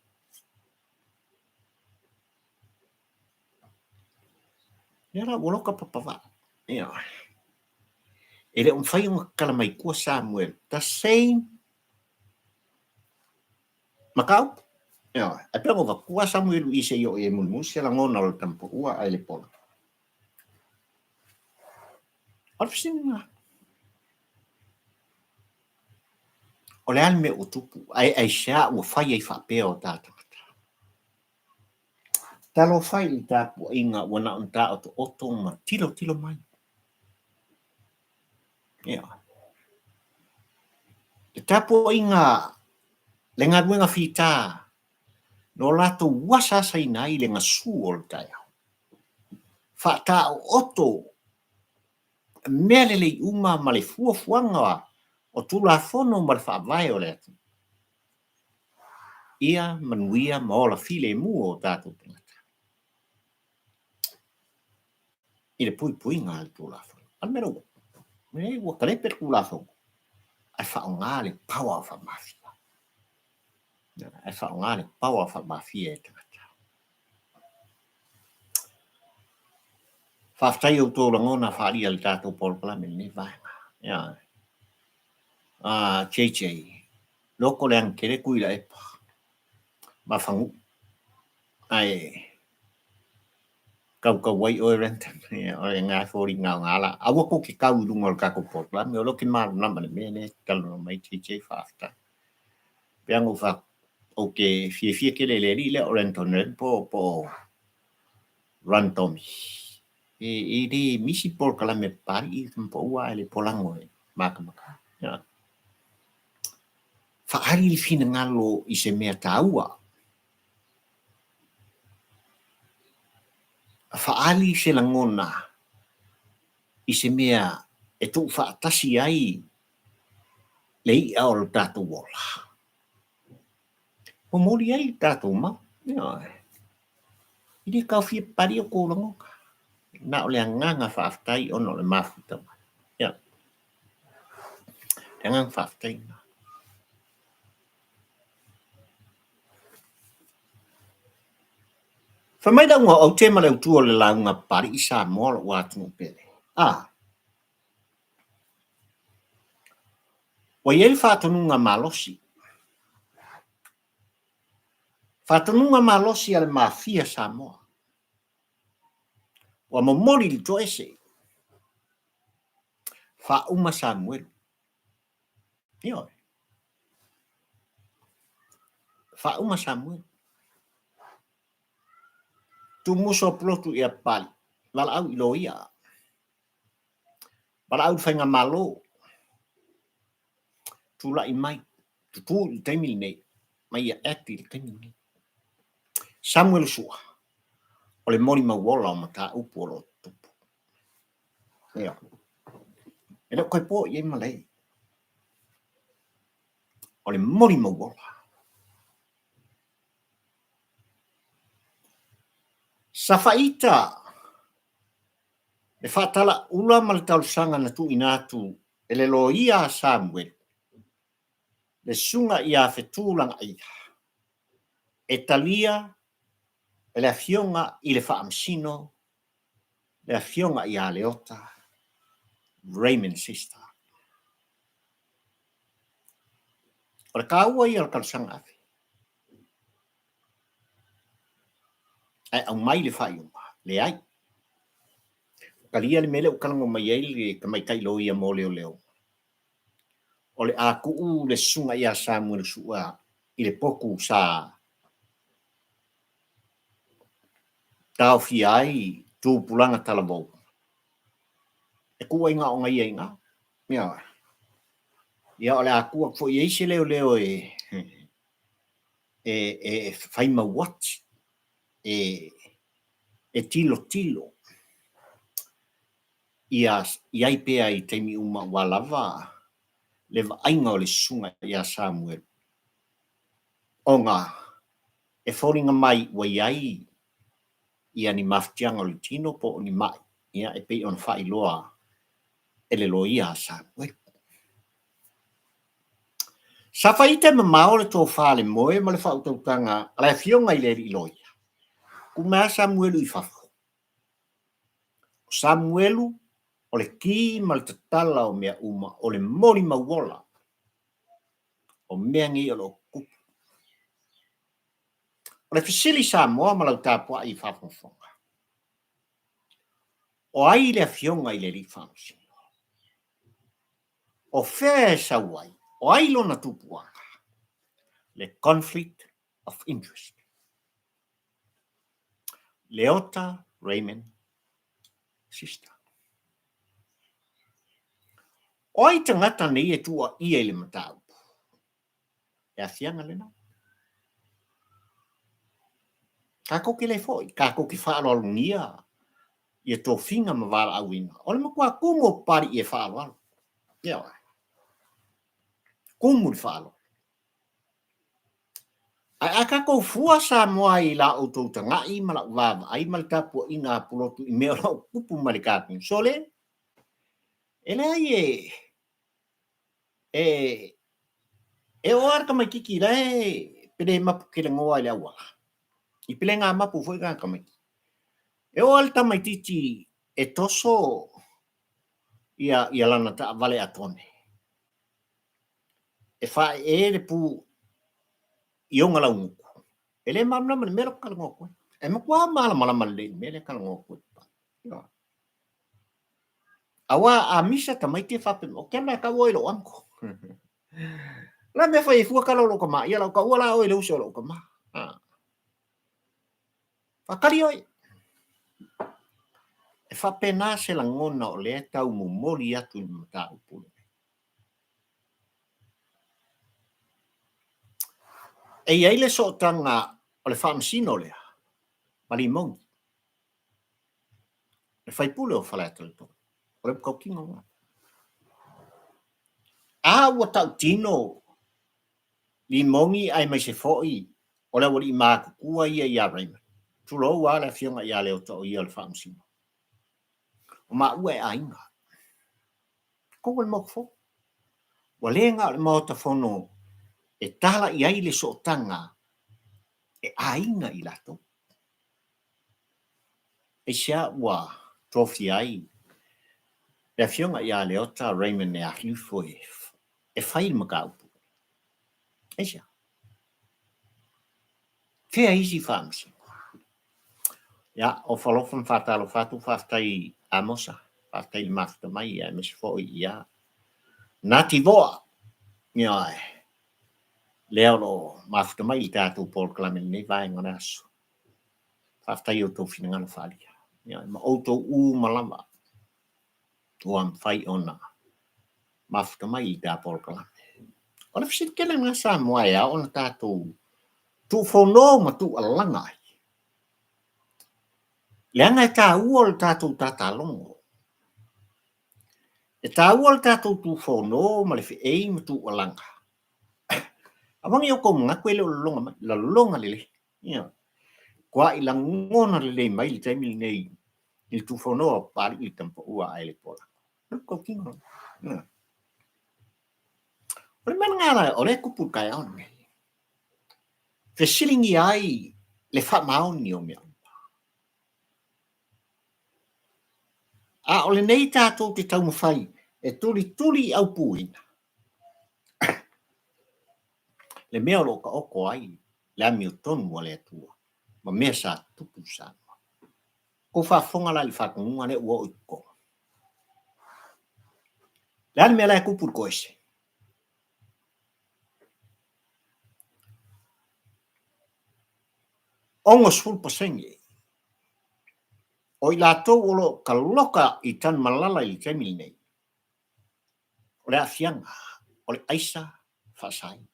Lea la ua loka papavaa. Ioe. E le o mafai ona tatala mai tua Samuel. The same mataupu. Ioe. Ae pei ona ou avatu lava Samuelu i se i oo i ai mulimuli se lagona o le tama paua ae le pola. O le fesili lena. O le a le mea ua tupu ae aisea ua fai ai faapea o ta tagata? Talofa i le tapuaiga ua na ona taotooto ma tilotilo mai. Ia. Le tapuaiga le galuega fita na o latou asaasaina ai le gasu o le taeao. Faataotooto mea lelei uma ma le fuafuaga o Tulafono ma le Faavae o le atunuu. Ia manuia ma ola filemu o tatou tagata i le puipuiga a le Tulafono. A o le mea lea ua ua talepe le Tulafono ae faaaoga le power faamafia. Ae faaaoga le power faamafia e tagata. Faafetai i outou lagona faaalia i le tatou polokalame i lenei vaega. Ioe. Ah, JJ, loko le agitele Tuilaepa ma Fagu'u, ae tautau ai oe Renton. Ia, o lena e foliga aoga la. Aua tou te tau i luga o le tatou polokalame, o lea ou te malamalama i le mea lea e te talanoa mai ai JJ, faafetai. Pei lava ona ou fai atu, ou te fiafia tele i le alii lea o Renton Rainbow po o Rantomi. E le misi polokalame a Papalii tama paua ae le polago e matamata. Faaali le finagalo i se mea taua. Faaali se lagona i se mea e tuufaatasi ai le i'a o lo tatou ola. Momoli ai le tatou mau. Ioe. E le taofia papalii outou lagona. Na o le agaga faafetai ona o le mafuta mai. Ia. Le agaga faafetai lena. Fai mai lauga o aute ma le autu o le lauga Papalii Samoa lou atunuu pele. A. Ua i ai le faatonuga malosi. Faatonuga malosi a le Mafia Samoa. Ua momoli le toese. Faauma Samuelu. Ioe. Faauma Samuelu. Tumuso pulotu ia Papalii. Valaau i loia. Valaau i le faigamalo. Tulai mai, tutu i le taimi lenei, ma ia act i le taimi lenei. Samuelu Sua, o le molimau ola o mataupu o lo o tutupu. Ioe. E le o toe po i ai malae. O le molimau ola. Sa faita Le faatalaula ma le talosaga na tuuina atu e le loia a Samuelu, le susuga ia Fetu Lagaia, e talia e le Afioga i le Faamasino, le Afioga ia Leota Raymond Sister. O le taua ia o le talosaga ave. Ae aumai le faaiuga, leai. Talia le mea lea ua talanoa mai ai le tamaitai loia mo leoleo, o le a tuu le susuga ia Samuel Sua i le potu sa taofia ai tupulaga talavou, e tuu ai na ona ia i ina. Ia, o le a tuu atu foi i ai se leoleo e e fai mau ati, e tilotilo ia i ai pea i taimi uma ua lava le vaaiga o le susuga ia Samuelu, ona e foliga mai ua i ai ia ni mafatiaga o le tino po o ni ma'i, ia e pei ona faailoa e le loia a Samuelu. Sa faita e mamao le tofa a le moe ma le faautautaga a le afioga i le alii loia. Tuu mai lava Samuelu i fafo. O Samuelu o le ki ma le tatala o mea uma, o le molimau ola o mea nei o lo o tutupu. O le fesili Samoa ma lau tapuai i faafogafoga, o ai le afioga i le alii faamasino? O fea e sau ai? O ai lona tupuaga? Le conflict of interest. Leota Raymond Sister. O ai tagata nei e tuuaia i le mataupu? E aafiaga lena. Tatou te le foi, tatou te faaaloalogia ia tofiga ma valaauina. O le matua tumu o Papalii e faaaloalo. Ioe. Tumu le faaaloalo. Ae a tatou fua Samoa i la outou tagai ma lau vaavaai ma le tapuaiga a Pulotu i mea o lo o tutupu mai le tatou sole, e leai e E, e oo lava le tamaitiiti la e pele mapu kelegoa i le auala, i pele ngā mapu foi ngā tamaiti. E oo lava le tamaitiiti e toso ia, ia lana taavale atone e faaee le pu i ona laugutu. E le malamalama i le mea lea ou te talanoa atu ai. E matua malamalama lelei i le mea lea e talanoa atu ai. Aua a misa tamaiti e faapea mai, ou te alu la e tau oe i lou uncle. O le a le mea e fai ai fua tala o lou tama? Ia o le a ou taua la oe i le uso a lou tama. Faatali oe. E faapena se lagona o lea e tau momoli atu i le mataupu lenei. E i ai le sootaga o le Faamasino lea ma Limogi, le faipule o Faleata 3. O le upu tautino lena. A ua tautino Limogi aemaise foi o le aualii matutua ia ia Raymond, tulou lava le afioga ia Leota o ia o le Faamasino, o maua e aiga. Tou o le Maota Fono. Ua le na o le Maota Fono e tala i ai le sootaga e aiga i latou. Aisea ua tofia ai le afioga ia Leota Raymond Ealiufo e fai le mataupu? Aisea? Fea isi faamasino? Ia, ofa alofa ma faatalofa atu, faafetai Amosa, faafetai i le mafuta mai, aemaise foi ia Nati Voa, ioe, lea o lo o mafuta mai i le tatou polokalame i lenei vaega o le aso. Faafetai i outou finagalo faaalia, ioe, ma outou uma lava ua mafai ona mafuta mai i le ta polokalame. O le fesili tele lena Samoa e ao ona tatou tuufono ma tuualaga ai, leaga e taua o le tatou tatalogo. E taua le tatou tuufono ma le feei ma tuualaga. Aua ne i outou manatu e le o lologa mai, lologa lelei. Ioe. Tuai lagona lelei mai le taimi lenei i le tuufono a Papalii le Tama Pau a Aele Pola. O le tautino lena. O le mea lena o lea e tupu i le taeao lenei. Fesiligia ai le faamaoni o mea uma. A o lenei tatou te taumafai e tulituli aupuina le mea o lo o taoto ai le amiotonu a le Atua ma mea sa tutupu i Samoa. Tou faafofoga la i le faatonuga lea ua oo i totonu. Le a le mea la e tupu i le toese? 60% o i latou o lo o taloka i Tanumalala i le taimi lenei, o le aafiaga o le aisa faasaina,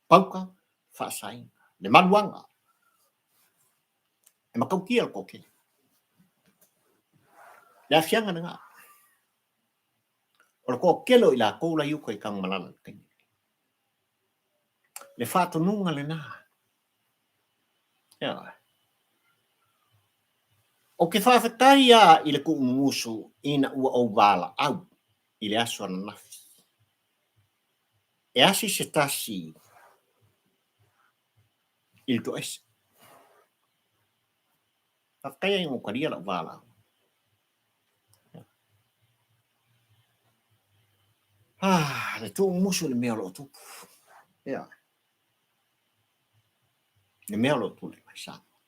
pauka faasaina, le maluaga e matautia le toatele. Le aafiaga lena, o le toatele o i latou la i uta i Tanumalala i le taimi lenei. Le faatonuga lena. Ioe. Ou te faafetai lava i le tuumumusu ina ua ou valaau i le aso ananafi. E asi se tasi i le toese. Faafetai lava ina ua talia lau valaau. Ah, le tuumumusu i le mea o lo o tupu. Ioe. Le mea o lo o tulai mai Samoa.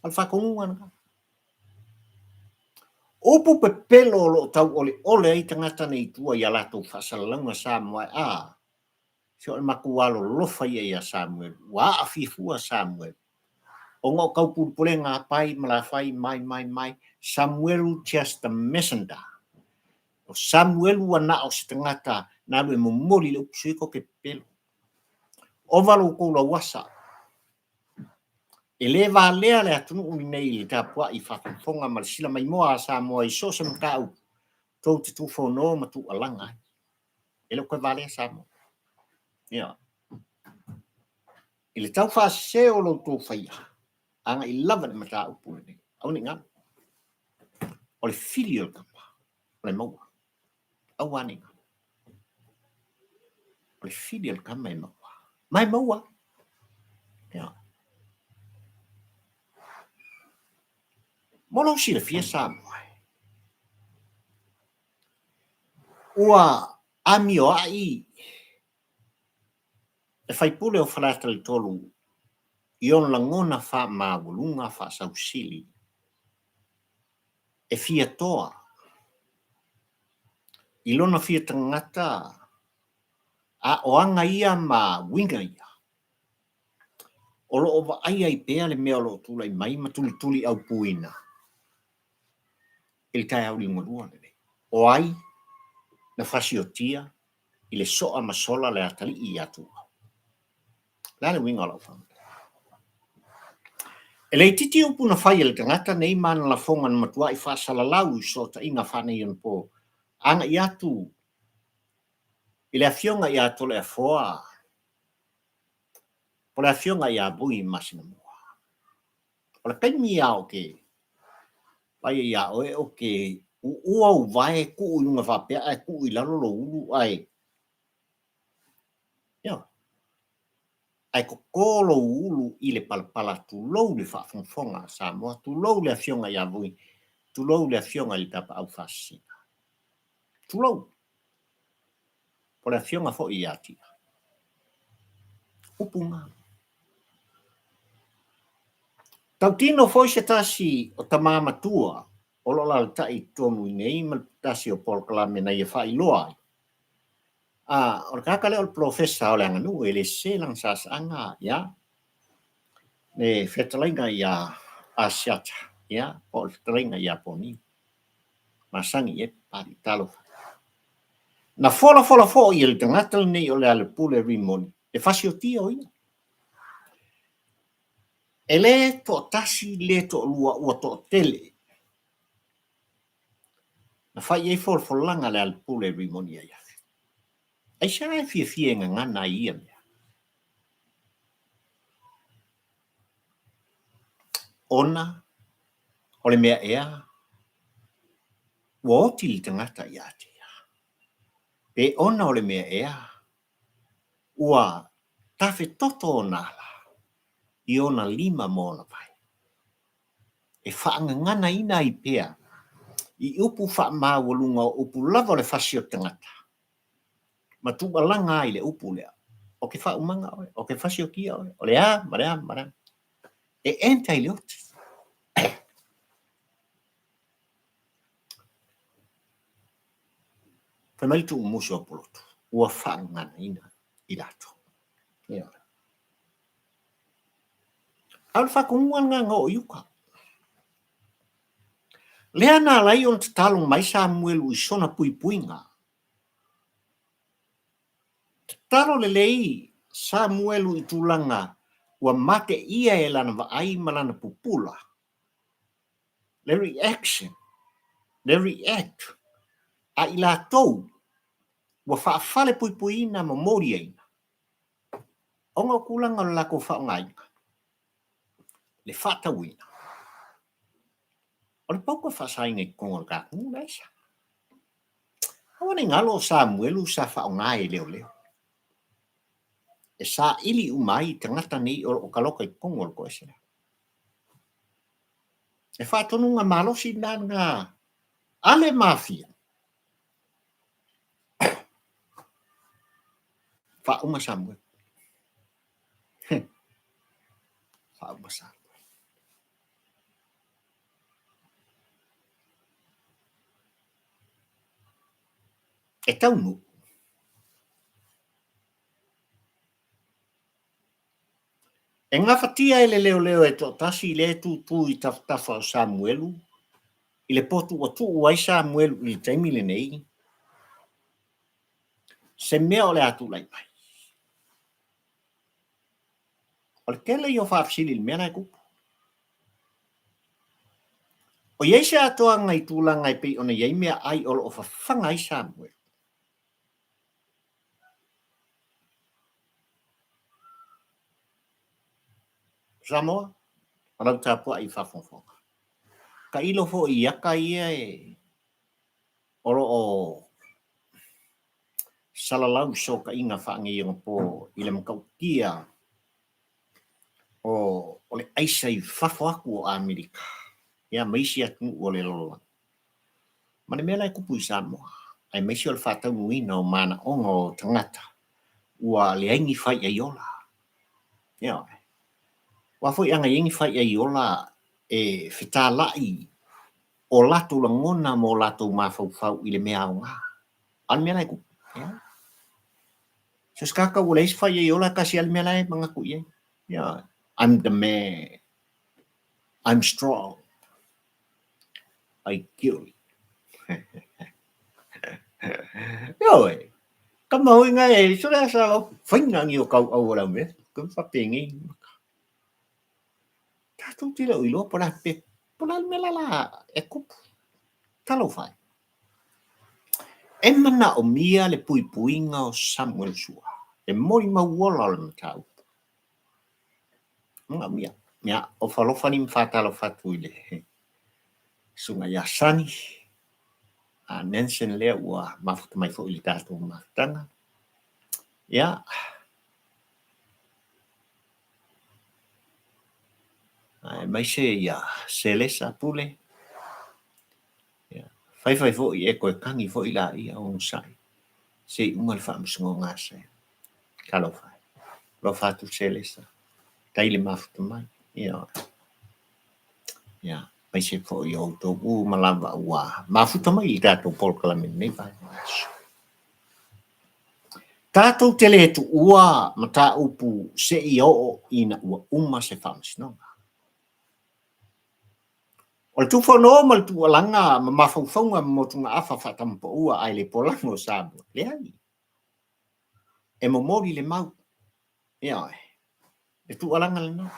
O le faatonuga lena. Upu pepelo o lo o tauoleole ai tagata nei i tua i a latou faasalalauga Samoa e a, se o le matou alolofa ia ia Samuelu, ua aafia fua Samuelu, ona o taupulepulega a Pai ma Lafai mai mai mai, Samuelu just the messenger. O Samuelu ua na o se tagata na alu e momoli le upu sui ko te pepelo. Ova lo outou lauasa. E le valea le atunuu lenei i le tapuai faafogafoga ma le silamaimoa a Samoa i so o se mataupu tou te tufono ma tuualaga ai. E le o toe valea Samoa. Ioe. I le taufaasese o lo outou faia, agai lava i le mataupu lenei. Aua ne i galo. O le fili o le tama, o le maua. Aua ne i galo. O le fili o le tama e maua. Ma e maua. Ioe. Mo lou silafia Samoa e, ua amioai le faipule o Faleata 3 i ona lagona faamaualuga faasausili e fia toa i lona fia tagata a o aga ia ma uiga ia o lo o vaai ai pea le mea o lo o tulai mai ma tulituliaupuina i le taeao liugalua lenei. O ai na fasiotia i le soa ma sola le atalii ia Tuuau? O le a le uiga o lau faamatalaga? E le itiiti upu na fai e le tagata nei ma ana lafoga na matuai faasalalau i fesootaiga faaneionapo agai atu i le afioga ia Toleafoa po o le afioga ia Vui Masinamua. O le taimi lava ou te vaai ai ia oe, ou te uua ou vae tuu i luga faapea ae tuu i lalo lou ulu ae, ioe, ae toto lou ulu i le palapala, tulou le faafogafoga a Samoa, tulou le afioga ia Vui, tulou le afioga i le Tapaau Faasisina, tulou. Po o le afioga foi ia Tia. Upu na. Tautino foi se tasi o tama matua o lo o alaalatai i totonu i nei ma le tasi o polokalame na ia faailoa ai. A, o le tagata lea o le polofesa o le aganuu e le sese lana saasaaga, ia, le fetalaiga ia Asiata, ia, po o le fetalaiga ia Poniu. Masani i ai Papalii. Talofa. Na folafola foi e le tagata lenei o Lealailepule Rimoni le fasiotia o ia. E le toatasi, le toalua, ua toatele. Na fai i ai folafolaga a Lealailepule Rimoni Aiafi. Aisea e fiafia e gagana ai ia mea? Ona o le mea ea ua oti le tagata ia te ia? Pe ona o le mea ea ua tafetoto ona ala i ona lima ma ona vae, e faagaganaina ai pea i upu faamaualuga o upu lava o le fasi o le tagata, ma tuualaga ai le upu lea, O ke faaumaga oe, o ke fasiokia oe, o le a ma le a ma le a. E enter i le oti. Fai mai le tuumusu a Pulotu, ua faagaganaina i latou. Ioe. A o le faatonuga lena na oo i uta. Lea na ala ai ona tatalo mai Samuelu i sona puipuiga. Tatalo lelei Samuelu i tulaga ua mateia e lana vaai ma lana pupula. Le reaction, le react a i latou ua faafalepuipuiina ma moliaina ona o tulaga o le latou faaaogaina le faatauina o le pauta faasaina i totonu o le tatou nuu le aisa. Aua ne i galo o Samuelu sa faaaoga e leoleo e saili uma ai tagata nei o lo o taloka i totonu o le toese lea. E faatonuga malosi lena lena a le mafia. Faauma Samuelu. Faauma Samuelu. E taunuu. E gafatia e le leoleo e toatasi lea e tūtū i tafatafa o Samuelu i le potu ua tuu ai Samuelu i le taimi lenei, se mea o le a tulai mai. O le tele ia o faafesili i le mea la e tupu. O i ai se atoaga i tulaga e pei ona i ai meaai o lo o fafaga ai Samuelu? Samoa, ma lau tapuai i faafogafoga. Tailo foi i ata ia e o lo o salalau i fesootaiga faaneionapo i le matautia o le aisa i fafo atu o Amerika. ia ma isi atunuu o le lalolagi. Ma le mea la e tupu i Samoa, aemaise o le faataunuuina o manaoga o tagata ua leai ni faiaiola. Ioe. Aua foi ana i ai ni faiaiola e fetalai o latou lagona ma o latou mafaufau i le mea aoga. A o le mea la e tupu, leai. So se tagata ua leai se faiaiola e tasi lava le mea la e manatu i ai. Ioe. I'm the man. I'm strong. I kill you. Ioe, kama hoi ngai e sore asa lau whainga ni o kau au o lau mea, ka whapengi. Tātou te leo iloa po la pe, po la mea la la e kupu. Talofa e. E manaomia le puipuiga o Samuel Sua, le molimau ola o le mataupu. Manaomia. Ia, o Falofani ma faatalofa atu i le susuga ia Sani, a Nansen lea ua mafuta mai foi i le tatou mafutaga. Ia, aemaise ia Selesa Pule, ia, faifai foi e toe tagi foi laia onosai se i uma le faamasinoga a Saea. Talofa e. Alofa atu Selesa, tai le mafuta mai. Ioe. Ia, aemaise foi o outou uma lava ua mafuta mai i le tatou polokalame i lenei vaega o le aso. Tatou te le tuua mataupu seia oo ina ua uma se faamasinoga. O le tufono ma le tuualaga ma mafaufauga ma motugaafa faatamapaua ae le polago o Samoa, leai. E momoli le mau. Ioe. Le tuualaga lena.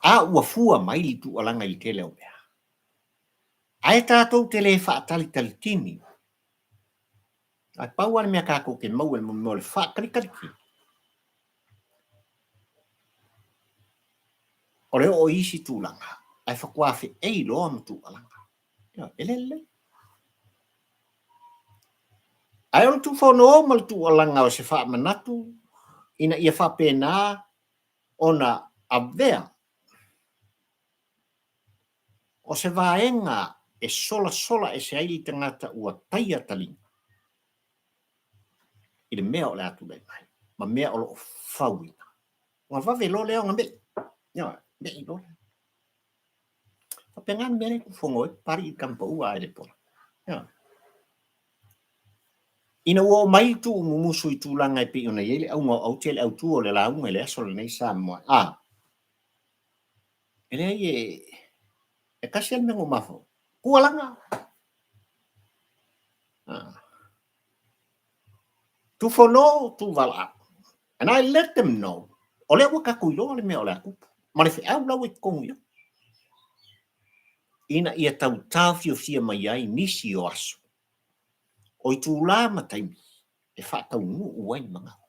A ua fua mai le tuualaga i le tele o mea. Ae tatou te le faatalitalitini. Ae pau lava le mea tatou te maua i le mea o le faatalitalitini, o le oo i isi tulaga, ae faatoa feei loa ma tuualaga. E le lelei. Ae o le tufono ma le tuualaga o se faamanatu ina ia faapena ona avea o se vaega e solasola ese ai le tagata ua taia taliga i le mea o le a tulai mai ma mea o lo o fauina. Ona vave loa lea ona me'i. Ioe, me'i loa lea. Faapena le mea lea e tufono ai Papalii i le tamapaua ae le pola. Ioe. Ina ua oo mai le tuumumusu i tulaga e pei ona i ai le auga o aute le autu o le lauga i le aso lenei Samoa, a, e leai e, e tasi lava le mea na ou mafaufau, tualaga. A. Tufono, tuvalaau. And I let them know, o lea ua tatou iloa le mea o le a tupu, ma le feau la ua i totonu i o, ina ia tau taofiofia mai ai nisi o aso, o itulā ma taimi e faataunuu ai le manao.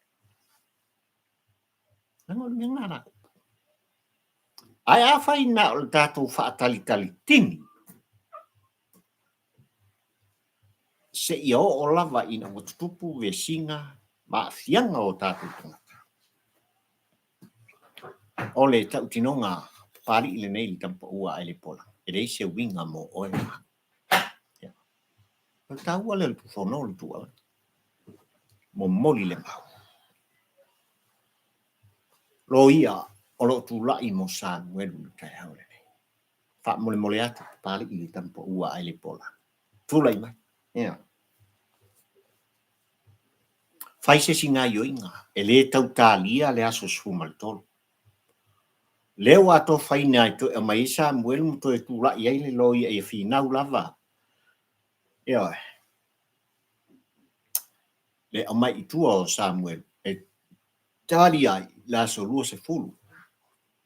Leaga o le mea lena la tupu. Ae afai na o le tatou faatalitali tini, seia oo lava ina ua tutupu vesiga ma aafiaga o tatou tagata. O le tautinoga Papalii lenei i le tamapaua ae le pola, e leai se uiga mo oe ma au. Ia. O le taua lea o le tufono o le tuualalo. Momoli le mau. Loia o lo o tulai mo Samuelu i le taeao lenei. Faamolemole atu Papalii i le tamapaua ae le pola. Tulai mai. Ia. Fai se isi gaioiga, e le tau talia le aso 13. Lea ua atofaina e toe aumai ai Samuelu ma toe tulai ai le loia ia finau lava. Ioe. Le aumai i tua o Samuelu e talia ai le aso 20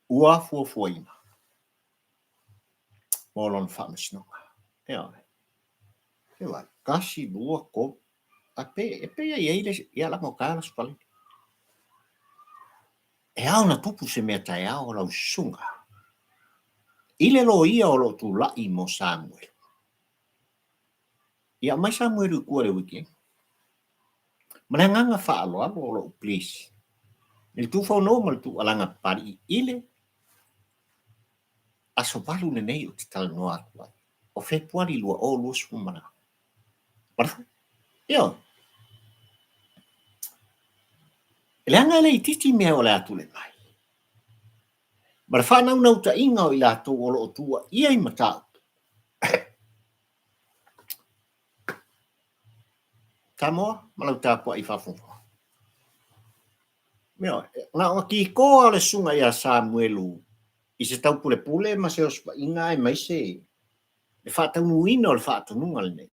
ua fuafuaina mo lona faamasinoga. Ioe. Ioe. 1, 2, 3, a pe, e pei e i ai le, ia laga o taeao le Aso Faraile. E ao ona tupu se mea taeao o lau susuga i le loia o lo o tulai mo Samuelu. Ia aumai Samuelu i tua i le weekend. Ma le agaga faaaloalo o lou please i le tufono ma le tuualaga Papalii i le. Aso 8 lenei ou te talanoa atu ai, o Fepuari 2020. Ioe. E leaga e le itiiti mea o le a tulai mai. Ma le faanaunautaiga o i latou o lo o tuuaia i mataupu. Samoa ma lau tapuai faafogafoga. Ioe, na ona kikoa o le susuga ia Samuelu i se taupulepule ma se osofaiga aemaise le faataunuuina o le faatonuga lenei.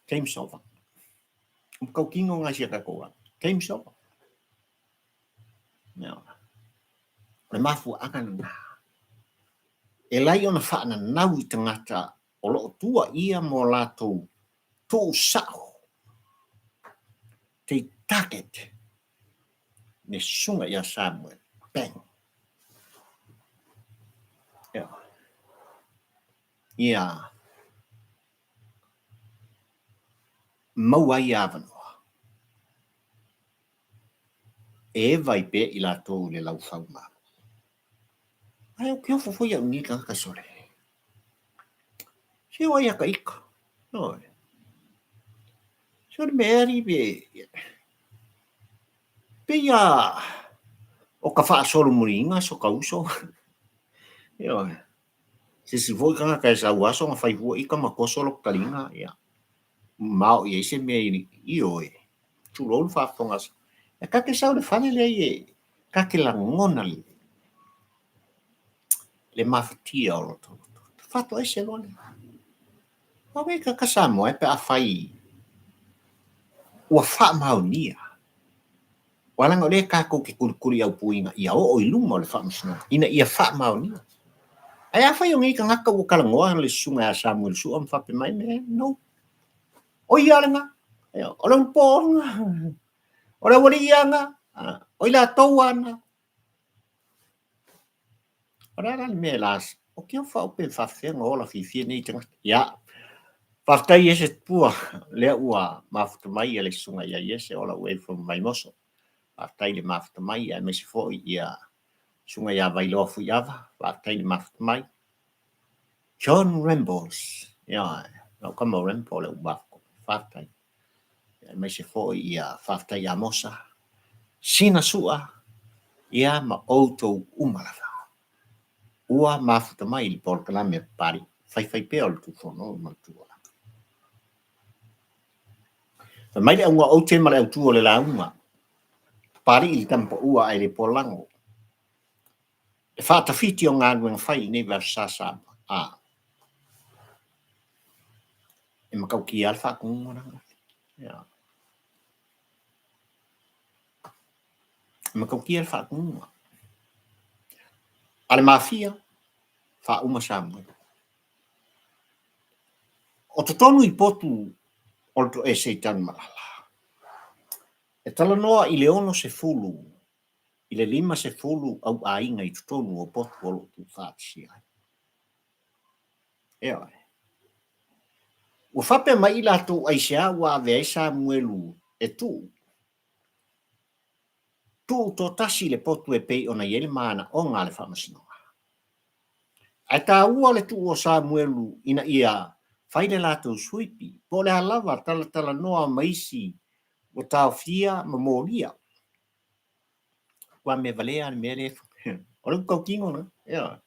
Game's over. O makautino na i si a tatou aga. Game's over. Ioe. O le mafuaaga lena. E lai ona faananau i tagata o lo o tuuaia mo latou tuusao, they target le susuga ia Samuel. Bang! Ioe. Ia maua ai avanoa e eva ai pea i latou i le laufau malu. Ae ou te ofo foi au i nei tagata sole. Se o ai a ka ika. Ioe. Se o le mea ea pe pei a o ka faasolomuliina so ka uso. Ioe. Se isi foi tagata e sau aso na fai fua ika ma toso lota taliga, ia mamao i ai se mea i ioe. Tulou le faafofoga. E ta te sau i le fale lea e ta te lagona lelei le mafatia o lota loto. Faatoese loa lea. Aua nei tagata Samoa e pe afai ua faamaonia. Aua leaga o lea tatou te kulikuli aupuina ia oo i luma o le faamasinoga ina ia faamaonia. Ae afai o nei tagata ua talanoa le susuga ia Samuel Sua ma faapea mai, no, O ia lena, o le ulupo lena, o le aualii lava lena, o i latou lava na. O le a la le mea e la, o ke ofa au pe faafefea ona ola fiafia nei tagata. Ia, faafetai Iese Tupua, lea ua mafuta mai ia le susuga ia Iese o lau way from Vaimoso. Faafetai le mafuta mai, aemaise foi ia susuga ia Vailoa Fuiava, faafetai le mafuta mai. John Rambles, ioe, lau tama o Rambo lea ua mafuta mai, faafetai. Aemaise foi ia faafetai ia Mosa, Sina Sua, ia ma outou uma lava. Ua mafuta mai i le polokalame a Papalii, faifai pea o le Tufono ma le Tuualalo. Fai mai le auga o aute ma le autu o le lauga, Papalii i le tama paua ae le polago. Le faatafiti o galuega fai i lenei vaiaso sa Samoa, a e matautia lava le faatonuga lena. Ia. E matautia le faatonuga. A le mafia, faauma Samoa. O totonu i potu o le toese i Tanumalala, e talanoa i le 60 i le 50 au aiga i totonu o potu o lo o tuufaatasia ai. Ioe. Ua faapea mai i latou aisea ua ave ai Samuelu e tuu, tuu toatasi i le potu e pei ona i ai le manaoga a le faamasinoga. Ae taua le tuu o Samuelu ina ia fai le latou suipi, po o le a lava talatalanoa ma isi ua taofia ma molia. Ua mea valea le mea lea. O le upu tautino lena. Ioe.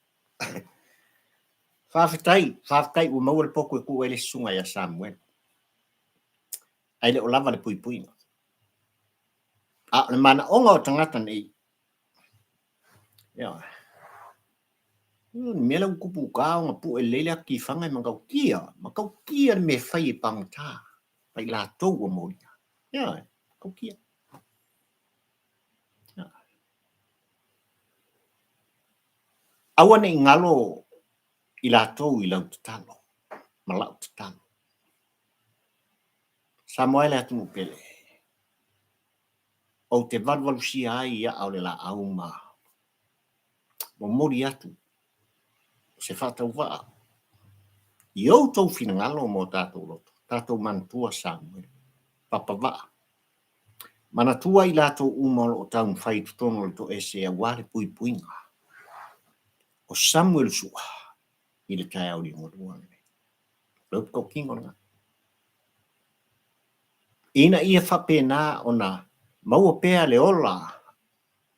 Faafetai, faafetai ua maua le potu e tuu ai le susuga ia Samuel. Ae le o lava le puipuiga. A o le manaoga o tagata nei, ioe, o le mea la ua tupu uta ona pue lelei le atu tifaga e matautia, matautia le mea e fai e pagota ma i latou ua molia. Ioe, matautia. Aua ne i galo i latou i lau tatalo ma lau tatalo. Samoa e le atunuu pele, ou te valuvalusia ai i aa o le laau ma momoli atu se faatauvaa i outou finagalo ma o tatou loto, tatou manatua Samoa, papavaa Manatua i latou uma o lo o taumafai i totonu o le toese aua le puipuiga. O Samuel Sua i le taeao liugalua lenei. O le upu tautino lena. Ina ia faapena ona maua pea le ola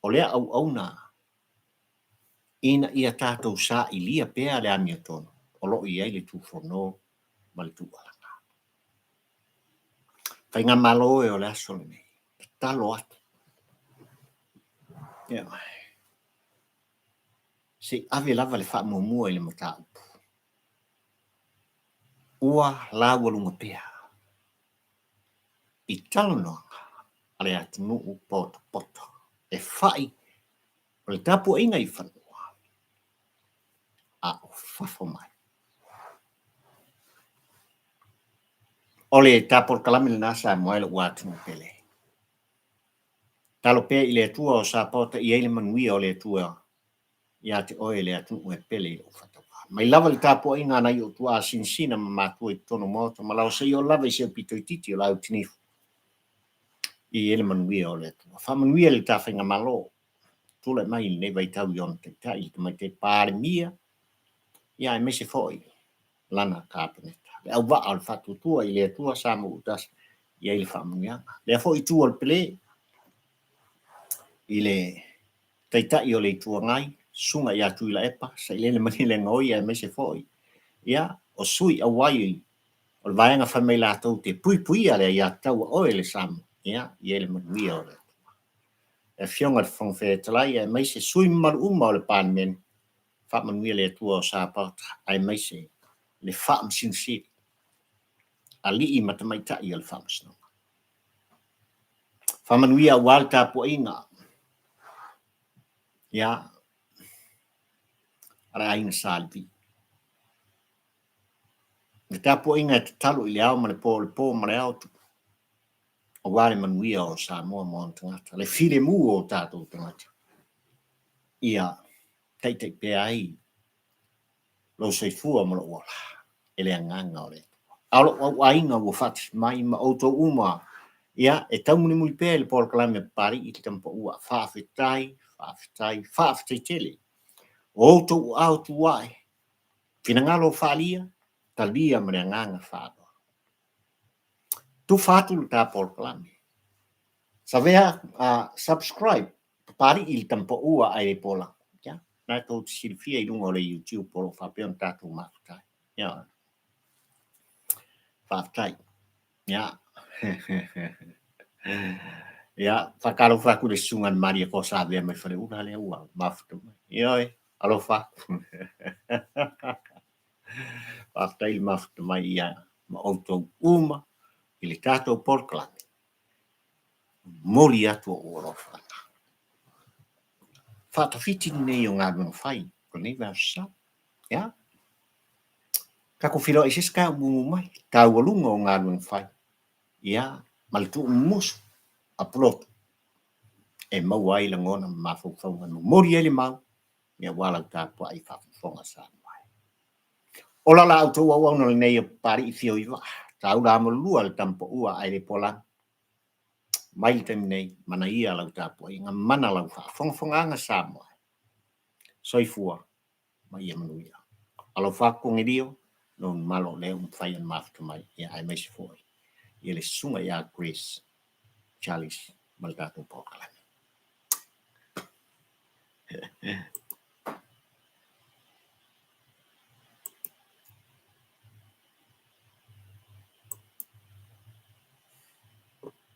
o lea auauna ina ia tatou sailia pea le amiotonu o lo o i ai le tufono ma le tuualaga. Faigamalo e o le aso lenei, tatalo atu. Ia, se i ave lava le faamuamua i le mataupu. Ua laualuga pea i talanoaga a le atunuu potopoto e fai o le tapuaiga i fanua a o fafo mai. O le tapolokalame lena Samoa e lou atunuu pele. Talo pea i le Atua o sapota i ai le manuia o le Atua ia te oe le atunuu e pele i lou faatauvaa. Mai lava le tapuaiga a nai ou tuaa sinasina ma matua i totonu o Maota ma lao seia oo lava i si au pito itiiti o la Autinifu i ai le manuia o le Atua. Faamanuia le ta faigamalo tulai mai i lenei vaitau i ona taitai le Tamaitai Palemia ia aemaise foi lana Kapeneta. Le auvaa o le faatuatua i le Atua Samoa ua tasi i ai le faamanuiaga. Lea foi itu o le pele i le Taitai o le Itu Agai, Susuga ia Tuilaepa Sailele Malielegaoi aemaise foi ia o sui auai o le vaega fai mai latou te puipuia le aiatatau a oe le Samoa, ia i ai le manuia o le Atua. Le Afioga i le Fofoga Fetalai aemaise sui mamalu uma o le Palemene, faamanuia le Atua o Sapaota aemaise le Faamasino Sili, alii ma tamaitai o le Faamasinoga. Faamanuia aua le tapuaiga ia a le aiga Sa Levi. Le tapuaiga e tatalo i le ao ma le po, le po ma le ao, aua le manuia o Samoa ma ona tagata, le filemu o tatou tagata. Ia taitai pea ai lou soifua ma lou ola e le Agaga o le Atua. A o lou auaiga ua faatasi mai ma outou uma, ia, e taumulimuli pea i le polokalame a Papalii i le Tama Paua. Faafetai, faafetai, faafetai tele. O outou aao tu ae, finagalo faaalia, talia ma le agaga faaaloalo. Tufa atu le ta polokalame. Savea, subscribe Papalii i le Tama Paua ae le Pola. Ia, na tou te silafia i luga o le YouTube o lo o faapea ona tatou mafuta ai. Ia, faafetai. Ia, ia, faatalofa atu i le susuga i le Maria Kosavea mai Faleula lea ua mafuta mai. Ioe, alofa atu. Faafetai le mafuta mai ia ma outou uma i le tatou polokalame. Momoli atu ou alofa. Faatafiti lenei o galuega fai o lenei vaiaso sa. Ia. Tatou feiloai i se isi taeao mumu mai. Taualuga o galuega fai. Ia, ma le tuumumusu a Pulotu e maua ai lagona ma mafaufauga e momoli ai le mau, ia aua lau tapuai faafofoga Samoa e. Ola la outou auauna lenei o Papalii Fio i Vaa, taula amolulua le Tama Paua ae le Poalagi. Mai le taimi nei, manaia lau tapuaiga, mana lau faafogafogaaga Samoa e. Soifua ma ia manuia. Alofa atu Konelio, lou malo o lea ua mafai ona mafuta mai, ia aemaise foi ia le susuga ia Grace Charles ma le tatou polokalame.